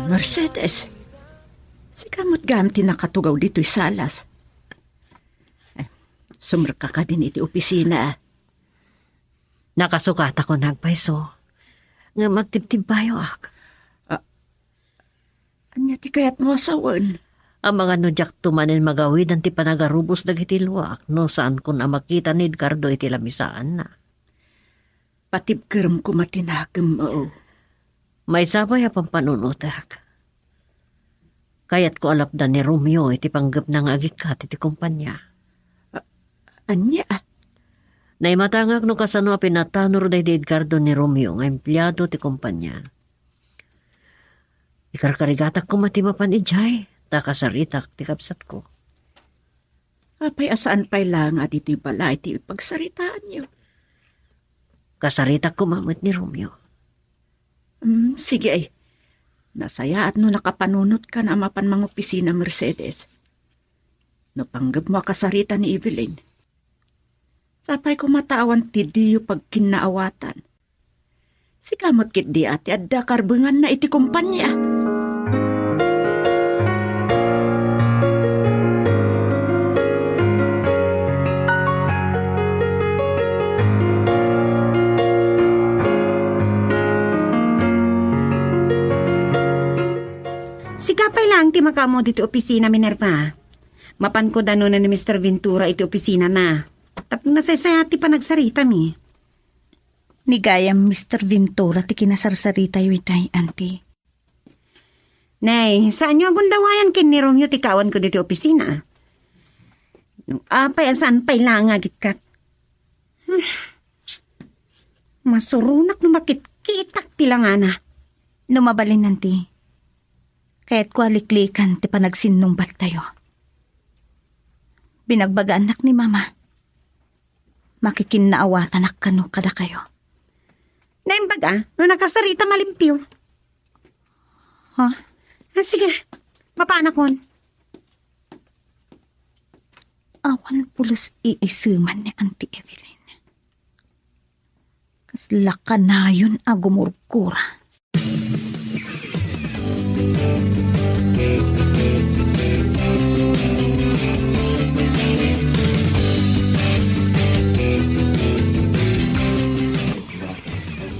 Mercedes, sika met gayam ti nakatugaw ditoy salas. Eh, sumrekka kadin iti opisina, ah. Nakasukatakon nga agpayso, ngem agtibtibbayoak. Ah, ania ti kayatmo a sawen? Amangan no diakto manen magawidan ti panagarubos dagiti luak no saankon a makita ni Edgardo iti lamisaanna. Patibkerem koma ti nakemmo. Maysa pay a pampanunotek. Kayatko a lapdan ni Romeo iti panggepna nga agikkat iti kompania. A-, ania? Naimatangak no kasano a pinatanor daydi Edgardo ni Romeo nga empleado ti kompania. Ikarkarigatak koma ti mapan idiay, ta kasaritak ti kabsatko. Apay a saan pay la nga ditoy balay ti pagsaritaanyo? Kasaritak koma met ni Romeo. Mm, sige ay. Nasayaat no nakapanunotkan a mapan mangopisina, Mercedes. No panggepmo a kasarita ni Evelyn, sapay koma ta awan ti diyo pagkinnaawatan. Sika met ketdi a ti adda karbenganna iti kompania. Sika pay laeng ti makaammo ditoy opisina, Minerva. Mapanko danona ni Mister Ventura iti opisinana. Tapno nasaysayat ti panagsaritami. Ni gayam Mister Ventura ti kinasarsaritayo itay, Auntie. Nay, saanyo a gundawayan ken ni Romeo ti kaawanko ditoy opisina? No apay a saan pay laeng nga agikkat. Hmm. Masuronak no makitkitak ti langana. No mabalin, Auntie, kayatko a liklikan ti panagsinnungbattayo. Binagbagaannak ni Mama. Makikinnaawatanak kano kadakayo. Naimbag a, no nakasarita malimpio. Ha? Ah, sige. Mapanakon. Awan pulos iiseman ni Auntie Evelyn. Kasla kanayon a gumurgura.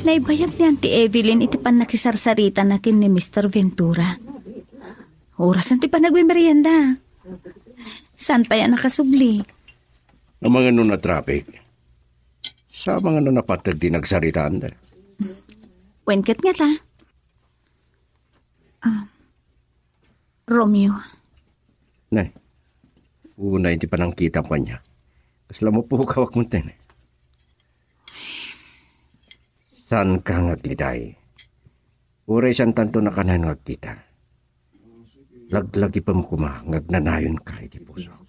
Naibayag ni Auntie Evelyn iti pannakisarsaritana ken ni Mister Ventura. Orasen ti panagmemerienda. Saan pay a nakasubli? Amangan no na-traffic. Sa amangan no napateg ti nagsaritaanda. Wen ket ngata? Ah, Romeo. Nay, unay ti panangkitam kaniak. Kasla mapukawak met, eh. Saanka nga agliday? Uray saantanto a kanayon nga agkita. Laglagipem koma nga agnanayonka iti pusok.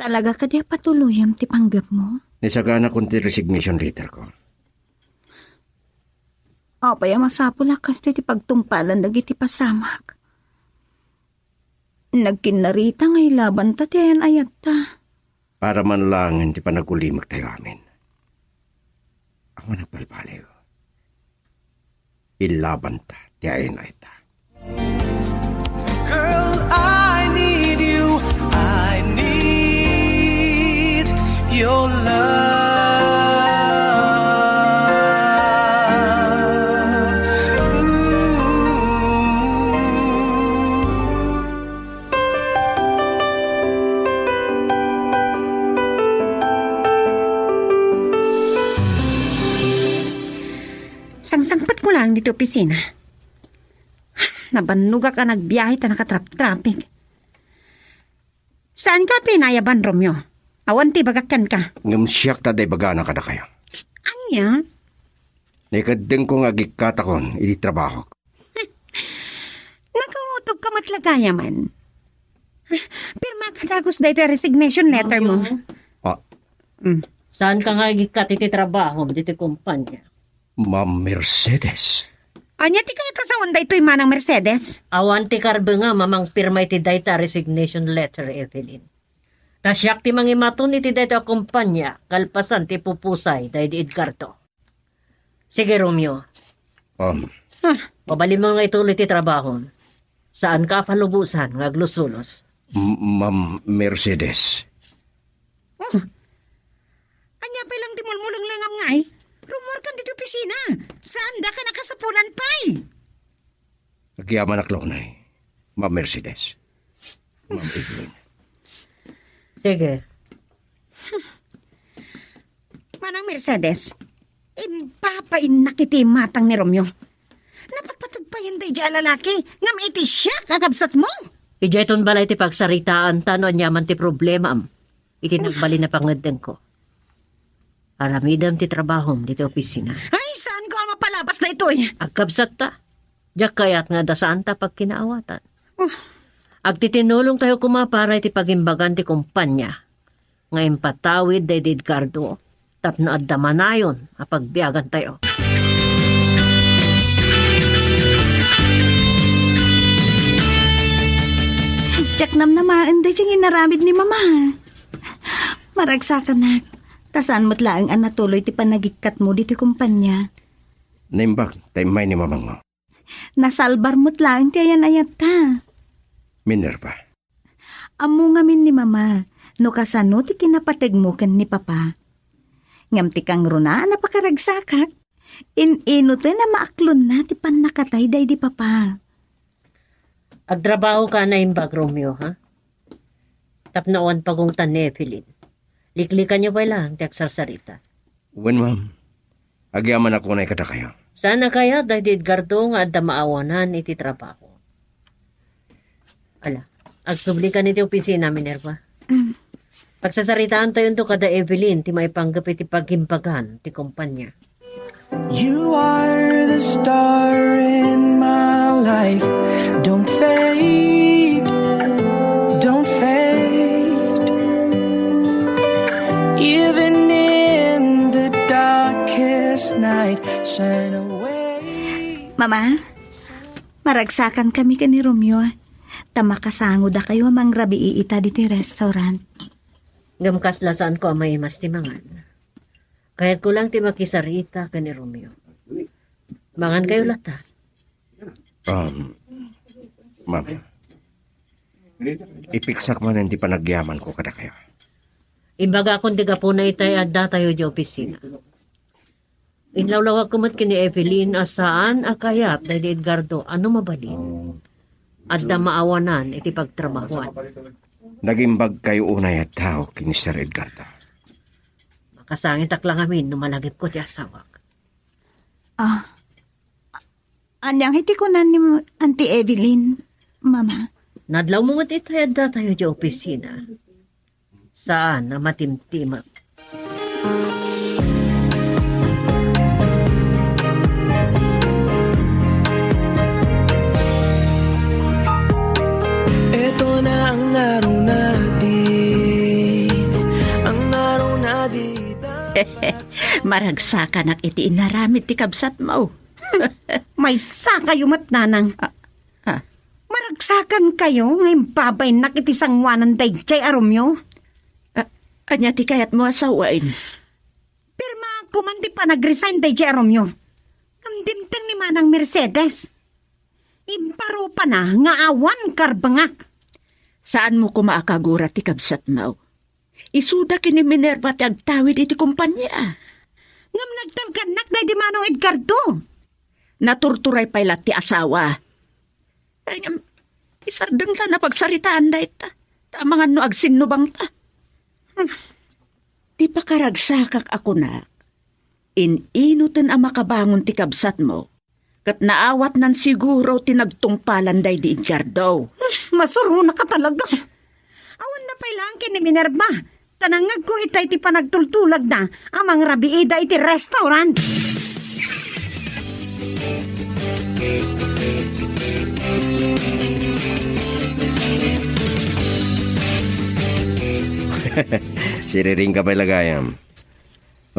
Talaga kadi a patuloyem ti panggepmo? Nisaganakon ti resignation letter ko. Apay a masapul a kastoy ti pagtungpalan dagiti pasamak? Nagkinnarita nga ilabanta ti ayan-ayatta. Para man laengen ti panagulimektayo amin. Awan agbalbaliw. Ilabanta ti ayan-ayatta. Girl, I need you. I need your love. Ooh. Sangsangpetko laeng ditoy opisina. Nabannogak a nagbiahe ta nakatrap-traffic. Saanka pinayaban, Romeo? Awan ti ibagak kenka. Ngem siak ta adda ibagana kadakayo. Ania? Naikeddengko nga agikkatakon iti trabahok. Nakautogka met la gayamen. Pirmaka dagus daytoy resignation letter mo. Romeo. Ah. Mm. Saanka nga agikkat iti trabahom ditoy kompania? Ma'am Mercedes. Ania ti kayatna a sawen daytoy, Manang Mercedes? Awan ti karbengam a mangpirma iti dayta a resignation letter, Evelyn. Ta siak ti mangimaton iti dayta a kompania kalpasan ti pupusay daydi Edgardo. Sige, Romeo. Um. Ah. Mabalinmo nga ituloy ti trabahom. Saanka a palubosan nga aglusulos. M-, Ma'am Mercedes. Oh. Ania pay laeng ti mulmulenglengang ngay? Rummuarkan ditoy opisina. Saandaka a kasapulan pay. Agyamanak la unay, Ma'am Mercedes. Ma'am Evelyn. Sige. Manang Mercedes, impapainnak iti imatang ni Romeo. Napatpateg pay daydi a lalaki, ngem iti siak a kabsatmo. Idiayton balay ti pagsaritaanta no aniaman ti problemam iti nagbalin a pangeddengko. Aramidem ti trabahom ditoy opisina. Ay, saanko a mapalabas daytoy? Agkabsatta. Diak kayat nga adda saanta a pagkinaawatan. Oh. Agtitinulongtayo koma para iti pagimbagan ti kompania nga impatawid daydi Edgardo tapno adda manayon a pagbiagantayo. Diak namnamaen daydi nga inaramid ni Mama. Maragsakanak, ta saan met laeng a natuloy ti panagikkatmo ditoy kompania. Naimbag ta immay ni Mamangmo. Nasalbar met laeng ti ayan-ayatta. Minerva. Ammo ngamin ni Mama no kasano ti kinapategmo ken ni Papa. Ngem ti kangruna a napakaragsakak, in-inuton a maaklonna ti pannakatay daydi Papa. Agtrabaho ka a naimbag, Romeo, ha? Tapno awan pagungtan ni Evelyn. Liklikanyo pay laeng ti agsarsarita. Wen, ma'am. Agyamanak unay kadakayo. Saan a kayat daydi Edgardo nga adda maawanan iti trabaho? Ala, agsubli kan iti opisina, Minerva. Mm. Pagsasaritaantayonto kada Evelyn ti maipanggep iti pagimbagan ti kompanya. You are the star in my life. Don't fade, don't fade. Even in the darkest night, shine away. Mama, maragsakankami ken ni Romeo. Ta makasango dakayo a mangrabii ita ditoy restaurant. Ngem kasla saanko a maimas ti mangan. Kayatko lang ti makisarita ken ni Romeo. Mangankayo latta. Um, ma'am, ipiksak manen ti panagyamanko kadakayo. Imbagakon ti gapuna itay addatayo di opisina. Inlawlawagko met ken ni Evelyn a saan a kayat daydi Edgardo a no mabalin, adda maawanan iti pagtrabahoan. Nagimbagkayo unay a tao ken ni Sir Edgardo. Makasangitak lang amin no malagipko ti asawak. Ah, ania ngay ti kunan ni Auntie Evelyn, Mama? Nadlawmo met itay addatayo di opisina. Saan a matimtimek. Eto na ang ngaruna din, ang ngaruna di. Maragsakanak iti inaramid ti kabsatmo. Maysakayo met, Nanang. Ah, ah. Maragsakankayo nga imbabainnak iti sangoanan daydiay a Romeo? Ah, ania ti kayatmo a sawen? Pirmaak koman ti panagresign daydiay a Romeo. Ngem dimteng ni Manang Mercedes. Imparupana nga awan karbengak. Saanmo koma a kagura ti kabsatmo. Isuda ken ni Minerva ti agtawid iti kompania. Ngem nagtalkannak daydi Manong Edgardo. Naturturay pay la ti asawa. Ay, ngem, isardengta a pagsaritaan dayta. Ta amangan no agsinnubangta. Hmm. Ti pakaragsakak a kunak, in-inoten a makabangon ti kabsatmo, ket naawatnan siguro ti nagtungpalan daydi Edgardo. Masuronaka talaga. Awan na pay laeng ken ni Minerva. Ta nangngegko itay ti panagtultulagda a mangrabiida iti restaurant. Siriring ka pay la gayam.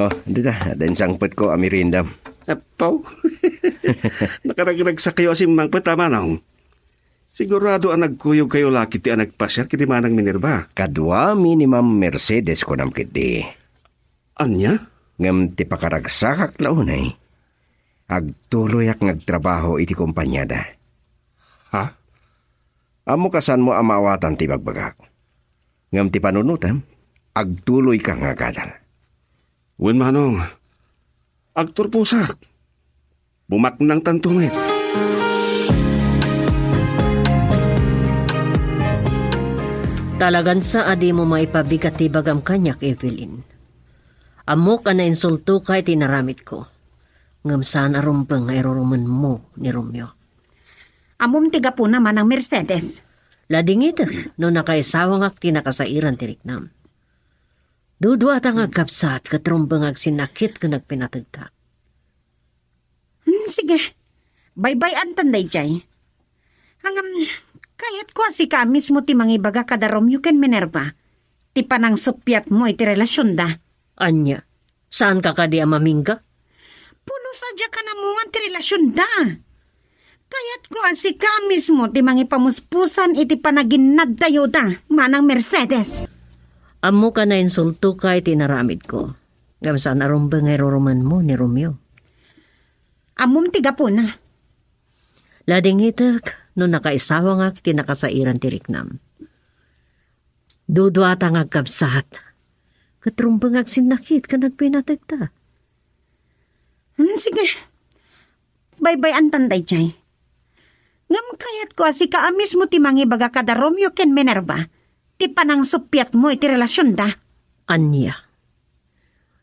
Oh, dita, adda insangpetko a merienda. Apo. Nakaragragsak kayo a simmangpet, a manong. Sigurado a nagkuyog kayo la ket ti a nagpasiar ken ni Manang Minerva. Kaduami ni Ma'am Mercedes, kunam ketdi. Ania? Ngem ti pakaragsakak la unay, agtuloyak nga agtrabaho iti kompaniada. Ha? Ammok a saanmo a maawatan ti ibagbagak. Ngem ti panunotem, agtuloyka nga agadal. Wen, manong, agturposak. Bumaknangtanto met. Talagan sa a dimo maipabigat ti ibagam kaniak, Evelyn. Ammok a nainsultoka iti inaramidko. Ngem saan a rumbeng nga irurumenmo ni Romeo. Ammom ti gapuna, Manang Mercedes. Ladingitek no nakaisawangak ti nakasairan ti riknam. Duduata nga agkabsat ket rumbeng nga agsinnakit ken agpinategka. Hmm, sige. Baybay-antan daydiay. Ngem, kayatko a sika a mismo ti mangibaga kada Romeo ken Minerva ti panangsuppiatmo iti relasionda. Ania? Saanka kadi a mamingga? Pulos a diak namungan ti relasionda. Kayatko a sika a mismo ti mangipamuspusan iti panaginnadtayoda, Manang Mercedes. Ammok a nainsultoka iti inaramidko. Ngem saan a rumbeng nga irurumenmo ni Romeo. Ammom ti gapuna. Ladingitek no nakaisawangak ti nakasairan ti riknam. Duduata nga agkabsat, ket rumbeng nga agsinnakit ken agpinategta. Hmm, sige. Baybay-antan daydiay. Ngem kayatko a sika a mismo ti mangibaga kada Romeo ken Minerva ti panangsuppiatmo iti relasionda. Ania?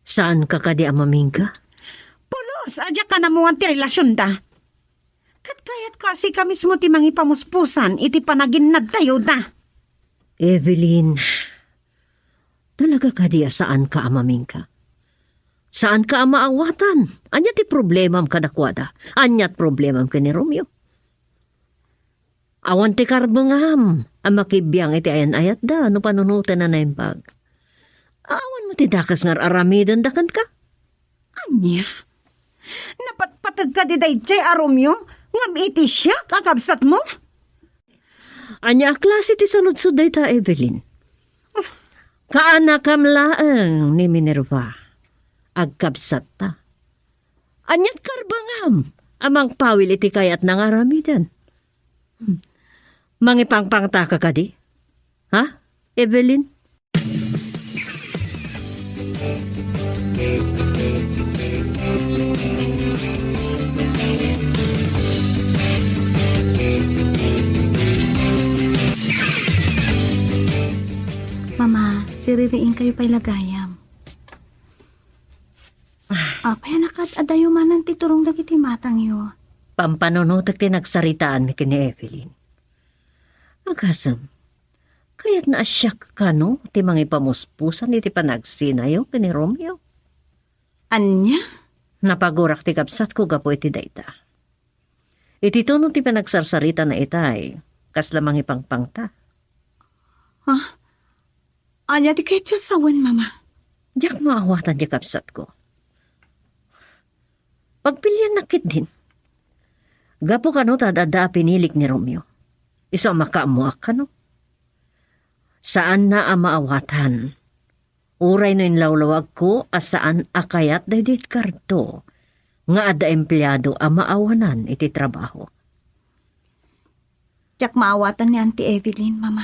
Saanka kadi a mamingka? Pulos a diak a namuan ti relasionda. Ket kayatko a sika mismo ti mangipamuspusan iti panaginnadtayoda. Evelyn, talaga kadi a saanka a mamingka? Saanka a maawatan? Ania ti problemam kadakuada? Aniat problemam ken ni Romeo? Awan ti karbengam a makibiang iti ayan-ayatda no panunoten a naimbag. Awan met ti dakes nga ar-aramidenda kenka. Ania? Napatpateg kadi daydiay a Romeo ngem iti siak a kabsatmo? Ania a klase ti saludsod dayta, Evelyn? Kaanakam laeng ni Minerva, agkabsatta. Aniat karbengam a mangpawil iti kayatna nga aramiden? Hmm. Mangipangpangtaka kadi? Ha, Evelyn? Mama, siririingkayo pay la gayam. Apay a nakaad-adayo manen ti turong dagiti matangyo? Pampanunotek ti nagsaritaanmi ken ni Evelyn. Agasem, kayatna a siak kano ti mangipamuspusan iti panagsinayo ken ni Romeo? Ania? Napagurak ti kabsatko gapu iti dayta. Iti tono ti panagsarsaritana itay, kasla mangipangpangta. Ha? Ania ti kayatyo a sawen, Mama? Diak maawatan ti kabsatko. Pagpiliannak ketdin. Gapu kano ta adda a pinilik ni Romeo. Isu a makaammoak kano. Saanna a maawatan. Uray no inlawlawagko a saan a kayat daydi Edgardo nga adda empleado a maawanan iti trabaho. Diak maawatan ni Auntie Evelyn, Mama.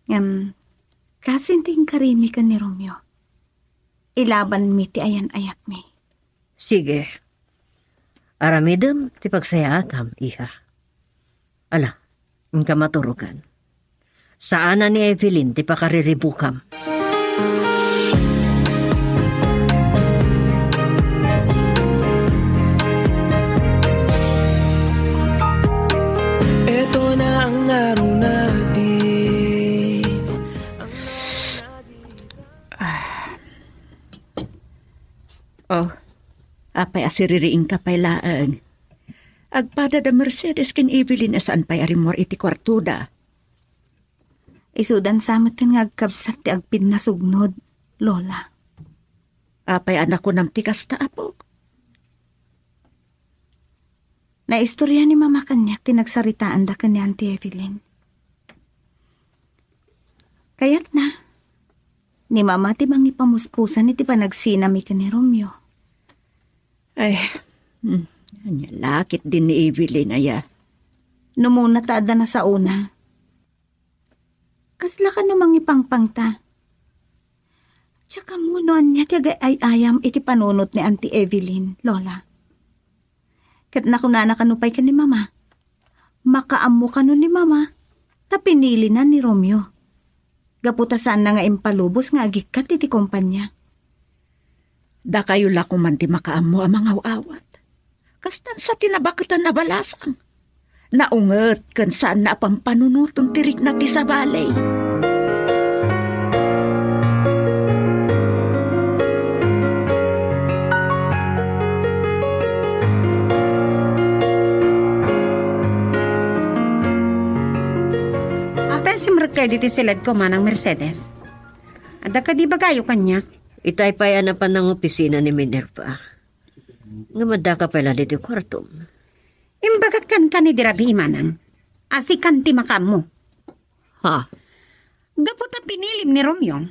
Ngem, kasin ti inkarimi ken ni Romeo. Ilabanmi ti ayan-ayatmi. Sige. Aramidem ti pagsayaatam, iha. Ala, inka maturogan. Saana ni Evelyn ti pakariribukam. Eto na ang araw natin. Ah. Oh, apay a siririingka pay laeng? Agpada da Mercedes ken Evelyn a saan pay a rimmuar iti kuartoda. Isudan sa metten nga agkabsat ti agpinnasugnod, Lola. Apay a nakunam ti kasta, apok? Naistorya ni Mama kaniak ti nagsaritaanda ken ni Auntie Evelyn. Kayatna, ni Mama ti mangipamuspusan iti panagsinami ken ni Romeo. Ay, hmm, ania la ketdin ni Evelyn aya? Numona ta adda nasaona. Kasla kano mangipangpangta? Diak ammo no ania ti agay-ayam iti panunot ni Auntie Evelyn, Lola. Ket nakunana kano pay ken ni Mama, makaammo kano ni Mama ta pinilina ni Romeo. Gapu ta saanna nga impalubos nga agikkat iti kompania. Dakayo la koman ti makaammo a mangaw-awat. Kastan sa ti nabaketan a balasang. Naunget ken saanna a pampanunoten ti rikna ti sabali. Apay a simrekkayo ditoy siledko, Manang Mercedes? Adda kadi ibagayo kaniak? Itay pay a napan nangopisina ni Minerva. Ngem addaka pay la ditoy kuartom. Imbagak kenka ni Dirabi, Manang, a sikan ti makaammo. Ha? Gapu ta pinilim ni Romeo,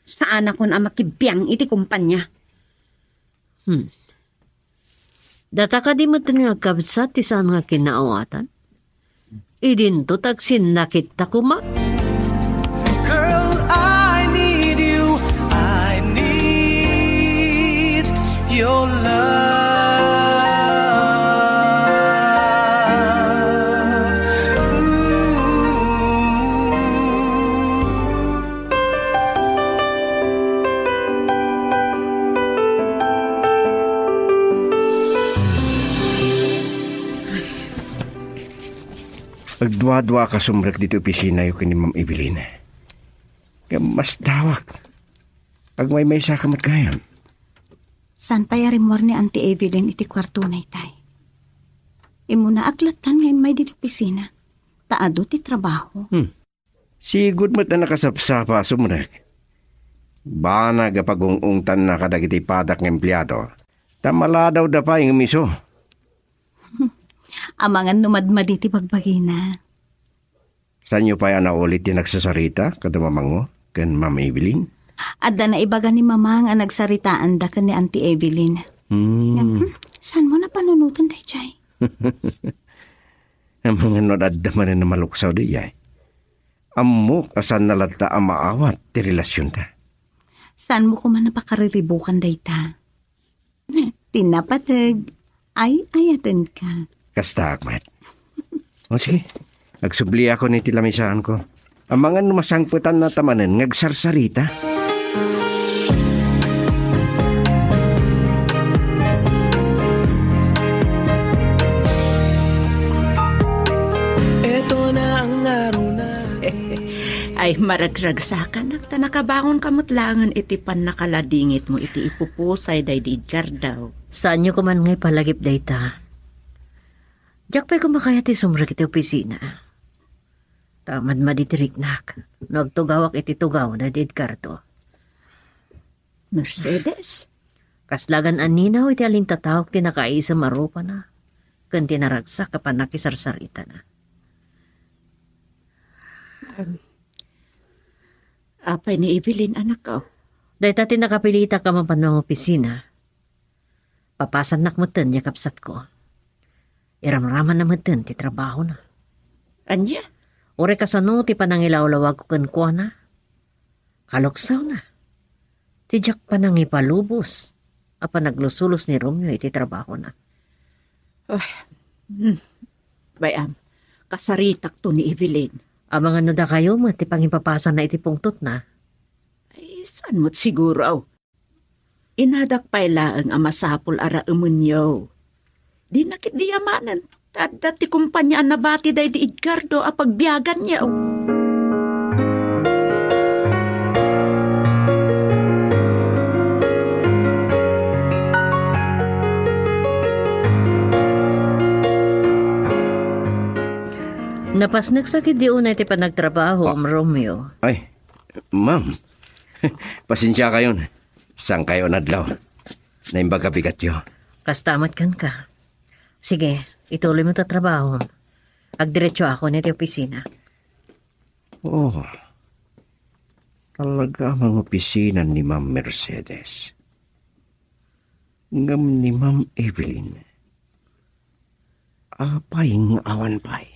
saanakon a makibiang iti kompania. Hmm. Data kadi met nga agkabsat ti saan nga kinaawatan? Idinto ta agsinnakitta koma. Girl, I need you. I need your love. Agduaduaak a sumrek ditoy opisinayo ken ni Ma'am Evelyn. Ngem masdawak. Agmaymaysaka met gayam. Saan pay a rimmuar ni Auntie Evelyn iti kuartona itay. Immunaak lattan nga immay ditoy opisina, ta adu ti trabaho. Hmm. Sigud met a nakasapsapa a sumrek. Banag a pagung-ungtanna kadagiti padak nga empleado, ta maladawda pay ngem isu. Amangan no madmadi ti bagbagina. Saanyo pay a nauli ti nagsasarita kada mamango ken Ma'am Evelyn? Adda naibaga ni Mama nga nagsaritaanda ken ni Auntie Evelyn. Hmm. Ngem, hmm, saanmo napanunoten daydiay? Amangan no adda manen a maluksaw daydiay. Ammok a saanna latta a maawat ti relasionta. Saanmo koma a pakariribukan dayta? Ti napateg, ay-ayatenka. Kastaak met. O sige, agsubliakon iti lamisaanko. Amangan no masangpetanna ta manen nga agsarsarita. Eto na ang ngaruna. Ay, maragragsakanak ta nakabangonka met laengen iti pannakaladingitmo iti ipupusay daydi Edgardo. Saanyo koman nga ipalagip dayta. Diak pay koma kayat ti sumrek iti opisina. Ta madmadi ti riknak no agtugawak iti tugaw daydi Edgardo. Mercedes? Kasla gan-anninaw iti alintataok ti nakaisem a rupana ken ti naragsak a pannakisarsaritana. Em, apay ni Evelyn, anakko? Dayta ti nakapilitak a mapan mangopisina. Papasannak metten, ya kabsatko. Iramramanna metten ti trabahona. Ania? Uray kasano ti panangilawlawagko kenkuana? Kaluksawna. Ti diak panangipalubos a panaglusulos ni Romeo iti trabahona. Ah, hmm. Bay-am, kasaritakto ni Evelyn. Amangan no dakayo met ti pangipapasana iti pungtotna. Ay, saan met siguro? Inadak pay laeng a masapul a raemenyo. Dina ketdi yamanen ta adda ti kompania a nabati daydi Edgardo a pagbiaganyo. Napasneksa ketdi unay ti panagtrabaho, Ah. Romeo. Ay, ma'am. Pasensiakayon. Saankayo a nadlaw. Naimbag a bigatyo. Kasta met kenka. Sige, ituloymo ta trabahom. Agdiretsoakon iti opisina. Oh, talaga mangopisina ni Ma'am Mercedes. Ngem ni Ma'am Evelyn, apay nga awan pay?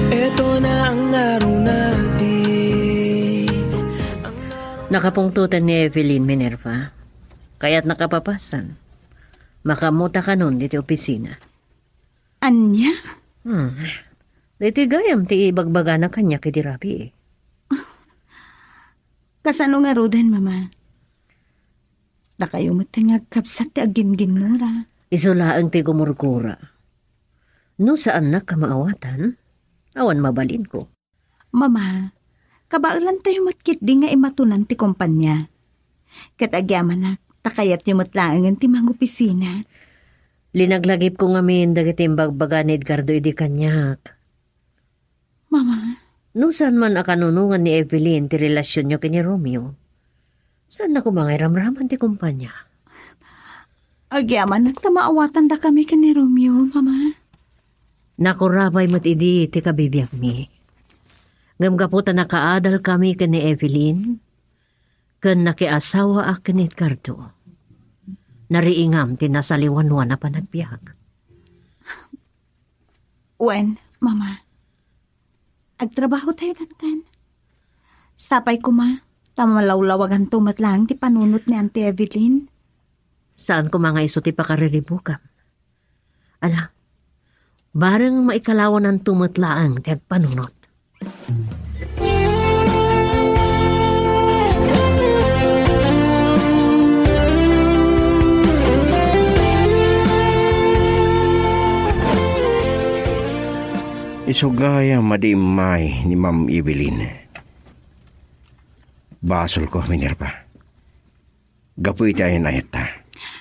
Eto na ang ngaruna ti, ang ngaruna. Nakapungtoten ni Evelyn, Minerva. Kayatnaka a papasan. Makaammokanon ditoy opisina. Ania? Hmm. Daytoy gayam ti ibagbagana kaniak idi rabii. Kasano ngaruden, Mama? Dakayo met nga agkabsat ti agginginnura. Isu laeng ti gumurgura. No saannak a maawatan, awan mabalinko. Mama, kabaelantayo met ketdi nga imatonan ti kompania. Ket agyamanak, ta kayatyo met laengen ti mangopisina. Linaglagipko ngamin dagiti imbagbaga ni Edgardo idi kaniak. Mama. No saan man a kanunongan ni Evelyn ti relasionyo ken ni Romeo, saanna koma nga iramraman ti kompania. Agyamanak ta maawatandakami ken ni Romeo, Mama. Nakurabay met idi ti kabibiagmi. Ngem gapu ta nakaadalkami ken ni Evelyn, ken nakiasawaak ken ni Edgardo, nariingam ti nasaliwanwan a panagbiag. Wen, Mama. Agtrabahotayo laengen. Sapay koma, ta malawlawaganto met laeng ti panunot ni Auntie Evelyn. Saan koma nga isu ti pakariribukam. Ala, bareng maikalawananto met laeng ti agpanunot. Sugayam a di immay ni Ma'am Evelyn. Basolko, Minerva. Gapu iti ayan-ayatta.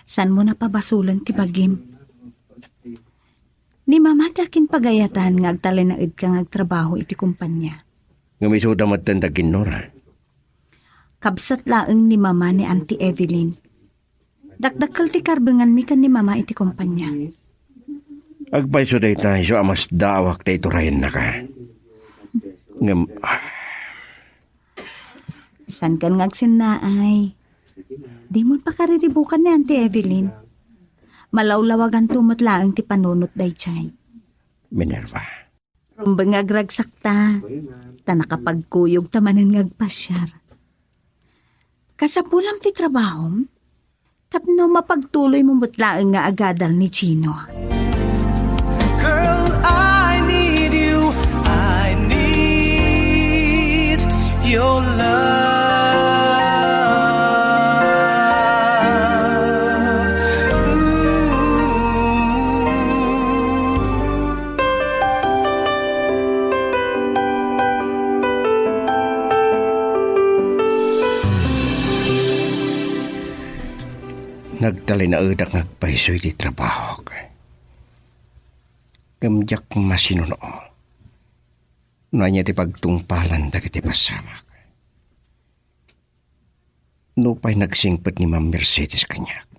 Saanmo a pabasolen ti bagim. Ni Mama ti akinpagayatan nga agtalinaedka nga agtrabaho iti kompania. Ngem isuda metten dagiti Nora. Kabsat laeng ni Mama ni Auntie Evelyn. Dakdakkel ti karbenganmi ken ni Mama iti kompania. Agpayso dayta, isu a masdaawak ta iturayennaka. Ngem, ah. Saankan nga agsennaay. Dimon pakariribukan ni Auntie Evelyn. Malawlawaganto met laeng ti panunot daydiay. Minerva. Rumbeng nga agragsakta, ta nakapagkuyogta manen nga agpasiar. Kasapulam ti trabahom, tapno mapagtuloymo met laeng nga agadal ni Gino. Girl, I need you. I need your love. Ooh. Nagtalinaedak nga agpayso iti trabahok. Ngem diak masinuno no ania ti pagtungpalan dagiti pasamak. Nupay nagsingpet ni Ma'am Mercedes kaniak,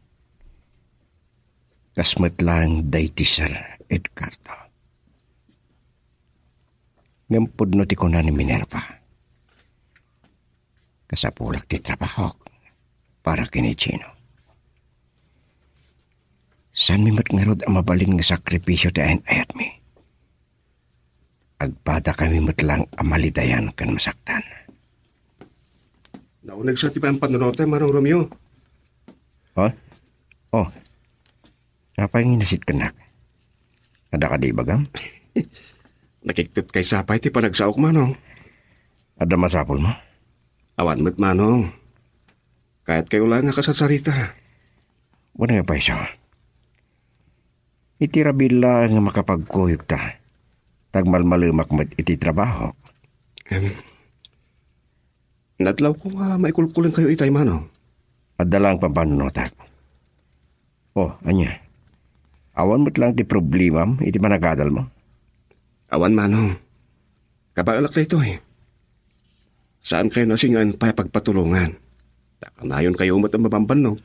kas met laeng daydi Sir Edgardo. Ngem pudno ti kuna ni Minerva, kasapulak ti trabahok para ken ni Gino. Saanmi met ngarud a mabalin nga sakripisio ti ayan-ayatmi. Agpadakami met laeng a malidayan ken masaktan. Nauneg sa ti pampanunotmo, Manong Romeo. Ha? Oh. Apay nga inasit kennak? Adda kadi ibagam? Nakiktot kaysa pay ti panagsaok, Manong. Adda masapulmo? Awan met, Manong. Kayatkayo laeng a kasarsarita. Wen nga payso. Iti rabii laeng nga makapagkuyogta, ta agmalmalemak met iti trabaho. Em, nadlawko nga maikulkulenkayo itay, Manong. Adda laeng pampannunotak. Oh, ania? Awan met laeng ti problemam iti panagadalmo? Awan, Manong. Kabaelak daytoy. Saankayo nasingan pay a pagpatulongan. Ta kanayonkayo met a mabambannog.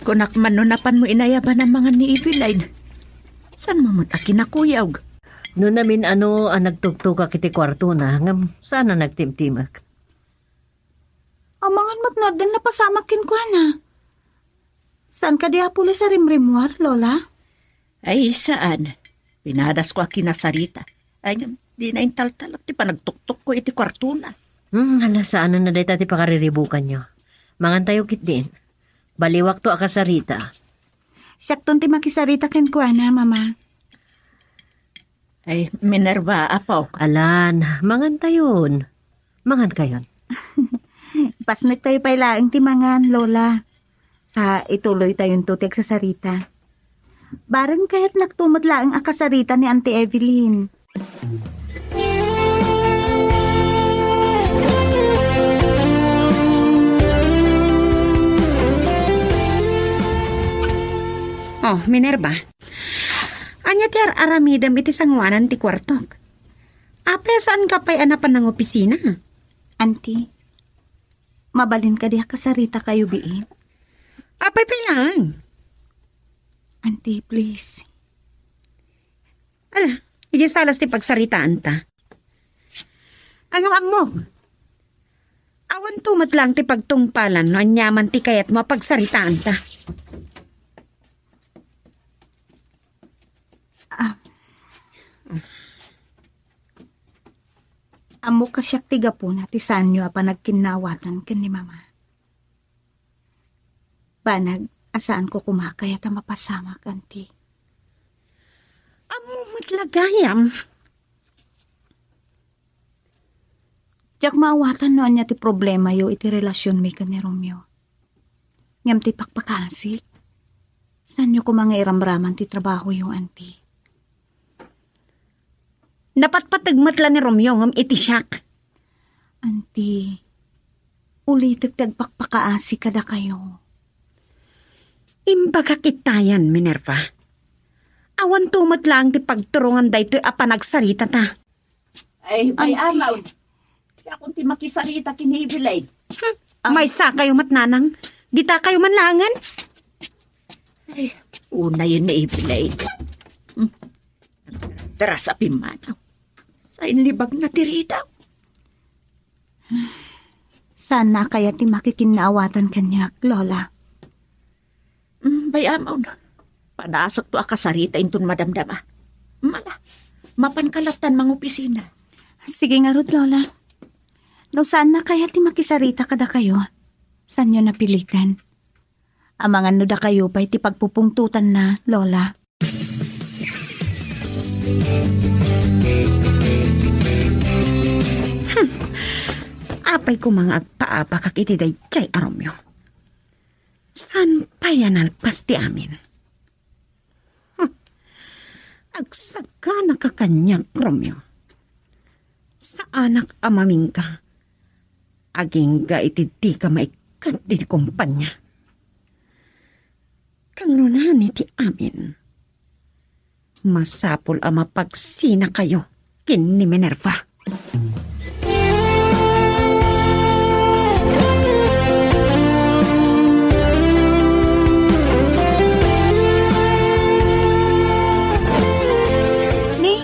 Kunak man no napanmo inayaban a mangan ni Evelyn. Saanmo met a kinakuyog? No namin-ano a nagtuktukak iti kuartona, ngem saan a nagtimtimek. Amangan met no addan napasamak kenkuana. Saan kadi a pulos a rimrimmuar, Lola? Ay, saan. Pinadasko a kinasarita. Ay, ngem, dina intaltalek ti panagtuktokko iti kuartona. Hmm, ala, saanen a dayta ti pakariribukanyo. Mangantayo ketdin. Baliwakto a kasarita. Siakton ti makisarita kenkuana, Mama. Ay, Minerva, apo. Alan, mangantayon. Mangankayon. Ipasnektayo pay laeng ti mangan, Lola. Sa ituloytayonto ti agsasarita. Bareng kayatnakto met laeng a kasarita ni Auntie Evelyn. Oh, Minerva. Ania ti ar-aramidem iti sangoanan ti kuartok? Apay a saanka pay a napan nangopisina? Auntie, mabalin kadi a kasaritakayo biit? Apay pay laeng? Auntie, please. Ala, idiay salas ti pagsaritaanta. Ngem ammok, awanto met laeng ti pagtungpalan no aniaman ti kayatmo a pagsaritaanta. Ah. Ammok a siak ti gapuna ti saanyo a panagkinnawatan ken ni Mama. Banag a saanko koma kayat a mapasamak, Auntie. Ammom met la gayam. Diak maawatan no ania ti problemayo iti relasionmi ken ni Romeo. Ngem ti pakpakaasik, saanyo koma nga iramraman ti trabahoyo, Auntie. Napatpateg met la ni Romeo ngem iti siak. Auntie, ulitek ti agpakpakaasi kadakayo. Imbagak itayan, Minerva. Awanto met laeng ti pagturongan daytoy a panagsaritata. Ay, bay, Auntie. Amaw. Siakon ti makisarita ken ni Evelyn. Maysakayo met, nanang. Ditakayo man laengen. Ay, unayen ni Evelyn. Hmm. Teras a pimmanaw. Sainlibagna ti ridaw. Saanna a kayat ti makikinnaawatan kaniak, Lola? Mm, bay-amon. Padasekto a kasarita inton madamdama. Mala, mapanka lattan mangopisina. Sige ngarud, Lola. No saanna kayat ti makisarita kadakayo, saanyo napilitan. Amangan no dakayo pay ti pagpupungtotanna, Lola. Hmm. Apay koma nga agpaabakak iti daydiay a Romeo. Saan pay a nalpas ti amin? Hmm. Agsaganaka kaniak, Romeo. Saanak a mamingka agingga iti dika maikkat iti kompania. Kangrunaan iti amin, masapul a mapagsinakayo ken ni Minerva. Ni,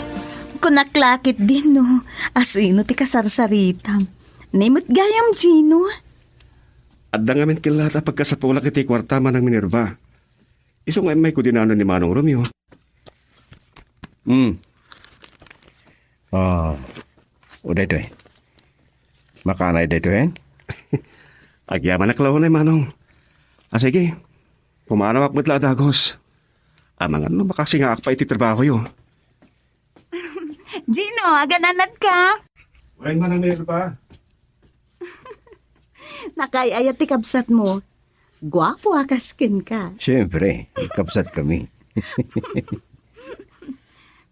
kunak la ketdin no asino ti kasarsaritam. Ni met gayam, Gino. Adda ngamin ket la ta pagkasapulak iti kuarta, Manang Minerva. Isu nga immayko dinano ni Manong Romeo. Hmm. Ah, o daytoy. Makanay daytoy, eh? Agyamanak la unay, Manong. Ah, sige. Pumanawak met la a dagus. Amangan no makasingaak pay iti trabahoyo. Gino, agananad ka? Wen, Manang Minerva. Nakaay-ayat ti kabsatmo. Guapo a kas kenka. Siyempre, kabsat kami.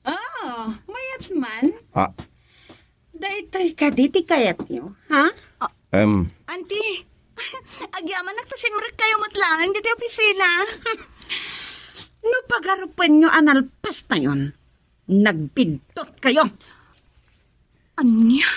Oh, mayat man. Ah. Daytoy kadi ti kayatyo, ha? Em. Auntie, agyamanak ta simrekkayo met laeng ditoy opisina. No pagarupenyo a nalpastayon, nagbiddutkayo. Ania?